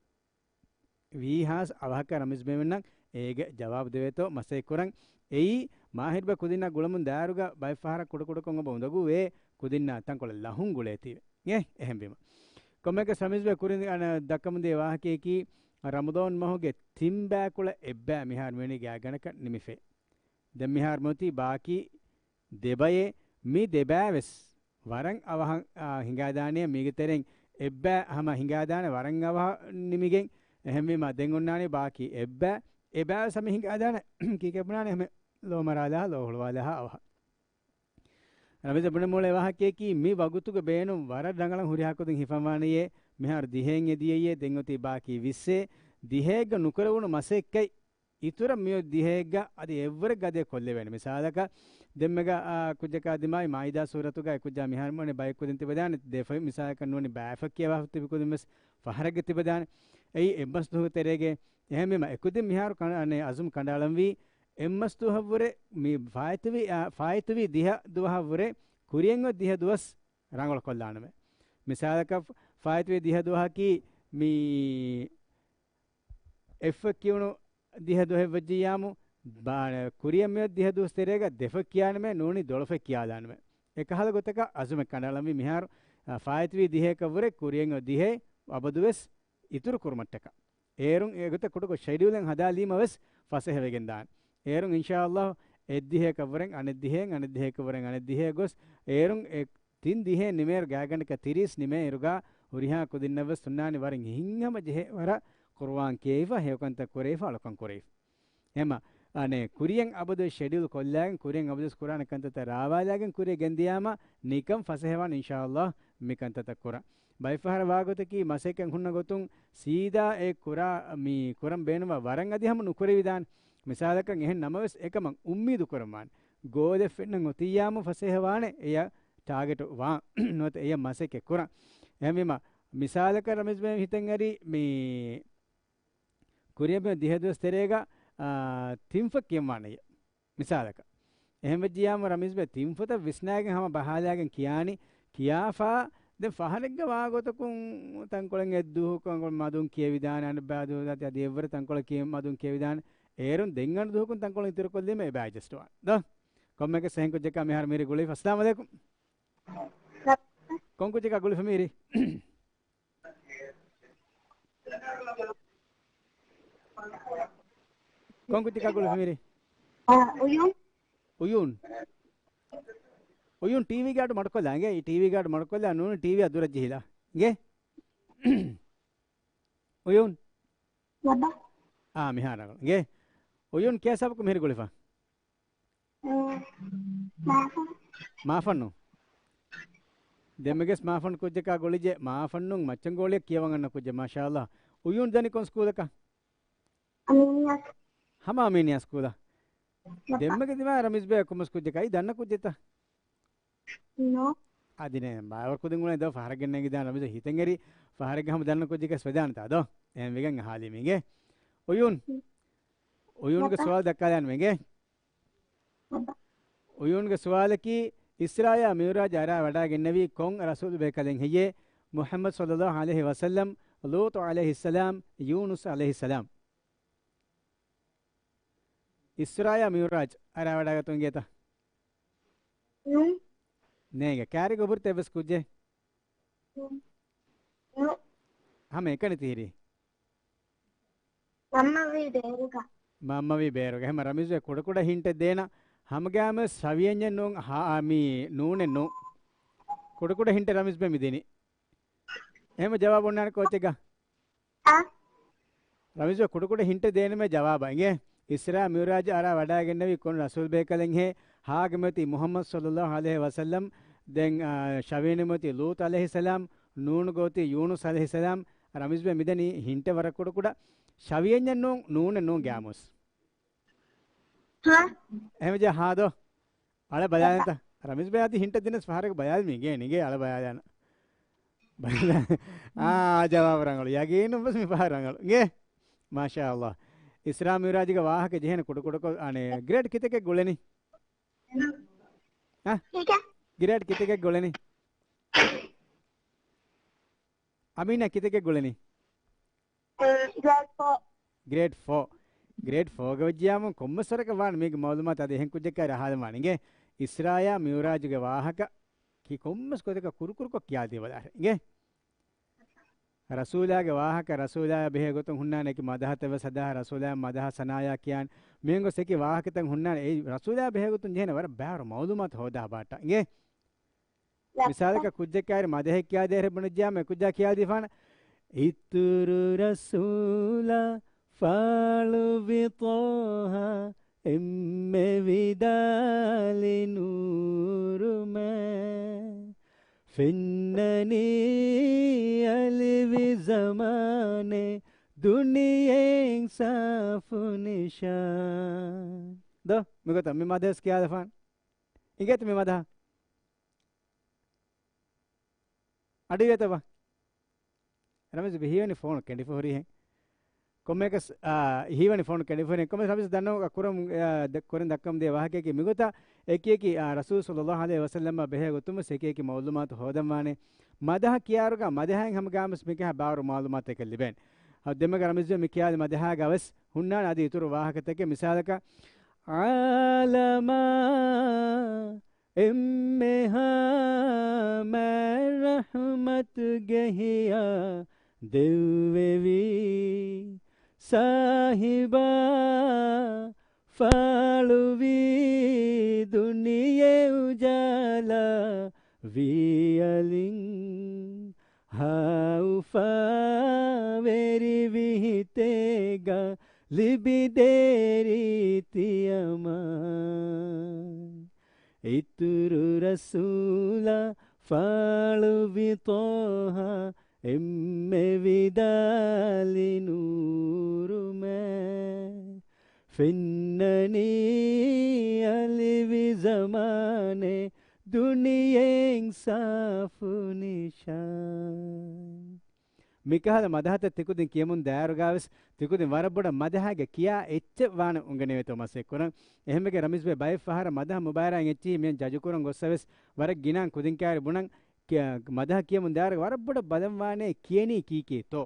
ވީހާސް އަވަހަކަށް ރަމީޒް ބޭމެންނަށް އޭގެ ޖަވާބު ދެވޭތޯ މަސައްކަތް ކުރަން. އެއީ މާހިރުބަ ކުދިންނާ ގުޅަމުން ދާއިރުގަ ބައެއް ފަހަރަށް ކުޑަކުޑަކޮށް އޮބަ އުނދަގޫވޭ، ކުދިންނާ ތަންކޮޅެއް ލަހުން ގުޅޭތީވެ. އޭ، އެހެންވީމަ. ކޮންމެއަކަސް ރަމީޒް ބޭ ކުރިން އަންނަ ދައްކަމުންދިޔަ ވާހަކަޔަކީ، ރަމަޟާން މަހުގެ ތިން ބައިކުޅަ އެއްބައި މިހާރު މިވަނީ ގާތްގަނޑަކަށް ނިމިފައި. ދެން މިހާރު މިއޮތީ ބާކީ ދެބައޭ، މި ދެބައި ވެސް ވަރަށް އަވަހަށް، އާ، ހިނގާދާނެ، މީގެ ތެރެއިން އެއްބައި ހަމަ ހިނގާދާނެ ވަރަށް އަވަހަށް ނިމިގެން. އެހެންވީމަ ދެން އޮންނާނީ ބާކީ އެއްބައި، އެބައި ވެސް ހަމަ ހިނގާދާނެ ކީކޭ ބުނާނެ ހަމަ ލޯ މަރާލާ، ލޯ ހުޅުވާލާ އަވަހަށް. ރަމީޒް ބުނެ މޫޅެ ވާހަކަޔަކީ މި ވަގުތުގެ ބޭނުން ވަރަށް ރަނގަޅަށް ހުރިހާ ކުދިން ހިފަންވާނެޔޭ. މިހާރު ދިހައެއް އެދިޔައޭ، ދެން އޮތީ ބާކީ ވިއްސެއް. ދިހައެއްގަ ނުކުރެވުނު މަސައްކަތް އިތުރަށް މިއޮތް ދިހައެއްގަ އަދި އެއްވަރެއް ގަދައަށް ކޮށްލެވޭނެ. މިސާލަކަށް ދެންމެގަ، އާ، ކުއްޖަކާ ދިމާވި މާއިދާ ސޫރަތުގަ އެ ކުއްޖާ މިހާރު މަނެ ބައެއް ކުދިން ތިބެދާނެ ދެ ފޮތް މިސާލަކަށް ނޫނީ ބައެއް ފޮތް ކިޔަވާފަ ތިބި ކުދިން ވެސް ފަހަރެއްގަ ތިބެދާނެ. އެއީ އެއްމަސް ދުވަހު ތެރޭގެ. އެހެންވީމަ އެ ކުދިން މިހާރު ކަން-، އަނެ އަޒުމް ކަނޑައަޅަންވީ އެއްމަސް ދުވަހަށްވުރެ މި ފާއިތުވި، އާ، ފާއިތުވި ދިހަ ދުވަހަށްވުރެ ކުރިއަށް އޮތް ދިހަ ދުވަސް ރަނގަޅު ކޮށްލާނަމޭ. މިސާލަކަށް ފާއިތުވި ދިހަ ދުވަހަކީ މި އެއްފަ ކިޔުނު ދިހަ ދުވަހެއް ވެއްޖިއްޔާމު، ބާ-، ކުރިއަށް މިއޮތް ދިހަ ދުވަސް ތެރޭގަ ދެފަ ކިޔާނަމޭ، ނޫނީ ދޮޅަފަ ކިޔާލާނަމޭ. އެކަހަލަ ގޮތަކަށް އަޒުމެއް ކަނޑައަޅަންވީ މިހާރު، އާ، ފާއިތުވީ ދިހައަކަށްވުރެ ކުރިއަށް އޮތް ދިހައެއް އަބަދުވެސް އިތުރު ކުރުމަށްޓަކާ. އޭރުން އެގޮތަށް ކުޑަކޮށް ޝެޑިއުލެއް ހަދާލީމަވެސް ފަސޭހަވެގެން ދާނެ. އޭރުން އިންޝާﷲ އެއްދިހައަކަށްވުރެން އަނެއްދިހައެއް، އަނެއްދިހައަކަށްވުރެން އަނެއްދިހައެއް ގޮސް، އޭރުން އެ ތިން ދިހައެއް ނިމޭއިރު ގާތްގަނޑަކަށް ތިރީސް ނިމޭއިރުގަ ހުރިހާ ކުދިންނަށްވެސް ހުންނާނެ ވަރަށް ހިތްހަމަޖެހޭ ވަރަށް ޤުރުއާން ކިޔައިފަ، ހެޔޮކަންތައް ކުރެވިފަ، އަޅުކަން ކުރެވިފަ. އެހެންމަ އަނެއް ކުރިޔަށް އަބަދު ޝެޑިއުލް ކޮށްލާގެން، ކުރިޔަށް އަބަދު ކުރާނެ ކަންތައްތައް ރާވާލާގެން ކުރިޔަށް ގެންދިޔާމަ ނިކަން ފަސޭހަވާނެ އިންޝާﷲ މި ކަންތައްތައް ކުރަން. ބައެއް ފަހަރަށް ވާގޮތަކީ މަސައްކަތް ހުންނަ ގޮތުން ސީދާ އެ ކުރާ، މި ކުރަން ބޭނުންވާ ވަރަށް އަދި ހަމަ ނުކުރެވިދާނެ. މިސާލަކަށް އެހެން ނަމަވެސް އެކަމަށް އުއްމީދު ކުރަންވާނެ. ގޯލެއް ފެންނަން އޮތިއްޔާމު ފަސޭހަވާނެ އެޔަށް ޓާގެޓު ވާން. ނުވަތަ އެޔަށް މަސައްކަތް ކުރަން. އެހެންވީމަ މިސާލަކަށް ރަމީޒް ބެ ހިތަށް އަރީ މި ކުރިޔަށް ދިހަ ދުވަސް ތެރޭގަ، އާ، ތިންފަ ކިޔަންވާނެ އެޔަށް. މިސާލަކަށް. އެހެން ވެއްޖިޔާމު ރަމީޒް ބެ ތިންފަތަށް ވިސްނާގެން ހަމަ ބަހާލާގެން ކިޔާނީ. ކިޔާފާ ދެން ފަހަރެއްގަ ވާގޮތަކުން ތަންކޮޅެއް އެއްދުވަހު ތަންކޮޅެއް މަދުން ކިޔެވިދާނެ، އަނެއް ބާ ދުވަހު ދާތި އަދި އެއްވަރަށް ތަންކޮޅެއް ކިޔެ މަދުން ކިޔެވިދާނެ. އޭރުން ދެން އަނެއް ދުވަހަކުން ތަންކޮޅެއް އިތުރުކޮށްލީމަ އެބަ އެޑްޖަސްޓް ވާނެ. ދޯ؟ ކޮންމެއަކަސް އެހެން ކުއްޖަކާ މިހާރު މީރި ގުޅީ. އައްސަލާމު ޢަލައިކުމް. ކޮން ކުއްޖަކާ ގުޅިފަ މީރި؟ ކޮން ކުއްޖަކާ ގުޅިފަ މީރި؟ އާ، އުޔޫން. އުޔޫން. އުޔޫން ޓީވީގެ އަޑު މަޑުކޮށްލާ އިނގޭ. އެ ޓީވީގެ އަޑު މަޑުކޮށްލާ ނޫނީ ޓީވީއާ ދުރަށް ޖެހިލާ. އިނގޭ؟ އުޔޫން. ބައްޕާ. އާ، މިހާރު ރަނގަޅު. އިނގޭ؟ އުޔޫން ކޭ ސަބަކު މިހިރި ގުޅިފަ؟ މާފަން. މާފަންނު. ދެންމެގެސް މާފަން ކުއްޖަކާ ގުޅިއްޖެ. މާފަންނު މައްޗަންގޯޅިއަށް ކިޔަވަން އަންނަ ކުއްޖެއް. މާޝާﷲ. އުޔޫން ދަނީ ކޮން ސްކޫލަކަށް؟ އަމީނިއްޔާ. ހަމަ އަމީނިއްޔާ ސްކޫލަށް. ދެންމެގެ ދިމާ ރަމީޒް ބޭ ކޮންމެސް ކުއްޖަކަށް އައި ދަންނަ ކުއްޖެތަ؟ ނޯ. އަދިނޭ ބާވަރު ކުދިން އުޅޭ ދޯ ފަހަރެއްގެން ނެގިދާން ރަމީޒް ހިތެއް އެރި ފަހަރެއްގެ ހަމަ ދަންނަ ކުއްޖަކަސް ވެދާނެތާ ދޯ؟ އެހެން ވެގެން އަހާލީމީގެ. އުޔޫން. އުޔޫންގެ ސުވާލު ދައްކާލާން މީގެ. އުޔޫންގެ ސުވާލަކީ، އިސްރާއާ މިޢުރާޖް އަރާ ވަޑާގެންނެވީ ކޮން ރަސޫލު ބޭކަލެއް ހެއްޔޭ؟ މުޙައްމަދު ޞައްލައްލާހު ޢަލައިހި ވަސައްލަމް، ލޫޠު ޢަލައިހިއްސަލާމް، ޔޫނުސް ޢަލައިހިއްސަލާމް. އިސްރާއާ މިޢުރާޖް އަރާ ވަޑާގަތުން ގޭތަ؟ ނޫން. ނޭނގެ. ކާރި ގޮބުރުތަ އެއްވެސް ކުއްޖެއް؟ ނޫން. ހަމަ އެކަނި ތިހިރީ. މަންމަވީ ބޭރުގަ. މަންމަވީ ބޭރުގަ. ހަމަ ރަމީޒު ކުޑަކުޑަ ހިންޓެއް ދޭނަ. ހަމަގައިމު ޝަވިޔެއް ނޫން، ހާ، މީ ނޫނެއް ނޫން. ކުޑަކުޑަ ހިންޓެއް ރަމީޒް ބެ މިދިނީ. އެހެން ޖަވާބު އޮންނާނެ ކޯޗެއްގަ. އާ. ރަމީޒު ކުޑަކުޑަ ހިންޓެއް ދޭނަމޭ ޖަވާބަށް އިނގޭ. އިސްރާ މިޢުރާޖް އަރާ ވަޑާގެންނެވީ ކޮން ރަސޫލް ބޭކަލެއްހޭ؟ ހާގަމެތި މުޙައްމަދު ޞައްލައްލާހު ޢަލައިހި ވަސައްލަމް. ދެން، އާ، ޝަވިޔެންމެތި ލޫޠު ޢަލައިހިއްސަލާމް. ނޫނުގައޮތީ ޔޫނުސް ޢަލައިހިއްސަލާމް. ރަމީޒް ބެ މިދަނީ ހިންޓެއް ވަރަށް ކުޑަކުޑަ. ޝަވިޔެންޏެއް ނޫން، ނޫނެއް ނޫން ގާމުސް. ހާ؟ އެހެންވެއްޖެ ހާދޯ. އަޅެ ބަލާލަންތަ؟ ރަމީޒް ބެ އަދި ހިންޓެއް ދިނަސް ފަހަރަކު ބަލާލަމީ ގޭ ނިގޭ އަޅެ ބަލާލާނަ. އާ، ޖަވާބު ރަނގަޅު. ޔަގީނުން ވެސް މި ފަހަރު ރަނގަޅު. ގޭ؟ މާޝާﷲ. އިސްރާ މިޢުރާޖުގެ ވާހަކަ ޖެހޭނެ ކުޑަކުޑަކޮށް، އަނެއް، ގްރޭޑް ކިތަކެއް ގުޅެނީ؟ އަ؟ ކިތަ؟ ގްރޭޑް ކިތަކެއް ގުޅެނީ؟ އަމީނާ ކިތަކެއް ގުޅެނީ؟ ގްރޭޑް ފޯ. ގްރޭޑް ފޯ. ގްރޭޑް ފޯގަ ވެއްޖިޔާމު ކޮންމެސް ވަރަކަށް ވާން މީގެ މައުލޫމާތު އަދި އެހެން ކުއްޖެއްކާ ރަހާލަމާނެ އިނގޭ. އިސްރާޔާ މިޢުރާޖުގެ ވާހަކަ ކި ކޮންމެސް ގޮތަކަށް ކުރުކުރުކޮށް ކިޔާދީބަލާށެ އިނގޭ. ރަސޫލާގެ ވާހަކަ ރަސޫލާޔާ ބެހޭ ގޮތުން ހުންނާނެ އެކި މަދަހަތައް ވެސް ހަދާ ރަސޫލާޔާ މަދަހަ ސަނާޔާ ކިޔާން މިހެން ގޮސް އެކި ވާހަކަތައް ހުންނާނެ އެއީ ރަސޫލާޔާ ބެހޭ ގޮތުން ޖެހޭނެ ވަރަށް ބާރު މައުލޫމާތު ހޯދާ ބާއްޓާ އިނގޭ. މިސާލަކަށް ކުއްޖެއް ކައިރި މަދަހެއް ކިޔާދޭހެ ބުނެއްޖާމަ އެ ކުއްޖާ ކިޔާދީފާނަ. އިތުރު ރަސޫލާ ފާޅުވި ޠާހާ އެންމެ ވިދާޅި ނޫރުމެއް. ފެންނަނީ އަލިވި ޒަމާނެއް ދުނިޔެއިން ސާފު ނިޝާން. ދޯ، މިގޮތަށް މި މަދަހަސް ކިޔާލަފާން. އިނގޭތަ މި މަދަހަ؟ އަޑުއިވޭތަ ބާ؟ ރަމީޒް ބެ ހީވަނީ ފޯނު ކެނޑިފަ ހުރިހެން. ކޮންމެއަކަސް، އާ، ހީވަނީ ފޯނު ކެނޑިފަ ހުރިހެން. ކޮންމެ ރަމީޒް ދަންނަވަން ކުރަން، އާ، ދެ-، ކުރިން ދައްކަމުން ދިޔަ ވާހަކައަކީ މިގޮތަށް އެކި އެކި، އާ، ރަސޫލު ޞައްލައްލާހު ޢަލައިހި ވަސައްލަމަށް ބެހޭ ގޮތުން ވެސް އެކި އެކި މައުލޫމާތު ހޯދަންވާނެ. މަދަހަ ކިޔާއިރުގަ މަދަހައިން ހަމަގައިމުވެސް މިކަހަ ބާރު މައުލޫމާތުތަކެއް ލިބޭނެ. އަދި ދެންމެގަ ރަމީޒް މި ކިޔާލި މަދަހާގަ ވެސް ހުންނާނެ އަދި އިތުރު ވާހަކަތަކެއް. މިސާލަކަށް، ޢާލަމާ އެންމެހާ މާތް ރަޙްމަތުގެ ހިޔާ ދެއްވެވީ ސާހިބާ ފާޅުވީ ދުނިޔެ އުޖާލާ ވީއަލިން ހާއުފާވެރިވި ހިތޭގަ ލިބިދޭ ރީތި އަމާން. އިތުރު ރަސޫލާ ފާޅުވި ޠާހާ އެންމެ ވިދާޅި ނޫރުމެ. ފެންނަނީ އަލިވި ޒަމާނެ ދުނިޔެއިން ސާފު ނިޝާން. މިކަހަލަ މަދަހަތައް ތިކުދިން ކިޔަމުން ދާއިރުގާވެސް ތިކުދިން ވަރަށް ބޮޑަށް މަދަހާގެ ކިޔާ އެއްޗެއް ވާނެ އުނގެނިވޭތޯ މަސައްކަތް ކުރަން. އެހެންވެގެން ރަމީޒް ބޭ ބައެއް ފަހަރަށް މަދަހަ މުބާރާތް އެއްޗިހި މިއަން ޖަޖު ކުރަން ގޮއްސަވެސް ވަރަށް ގިނައިން ކުދިން ކައިރި ބުނަން ކިޔާ-، މަދަހަ ކިޔަމުން ދާއިރު ވަރަށް ބޮޑަށް ބަލަން ވާނޭ ކިޔެނީ ކީކީތޯ؟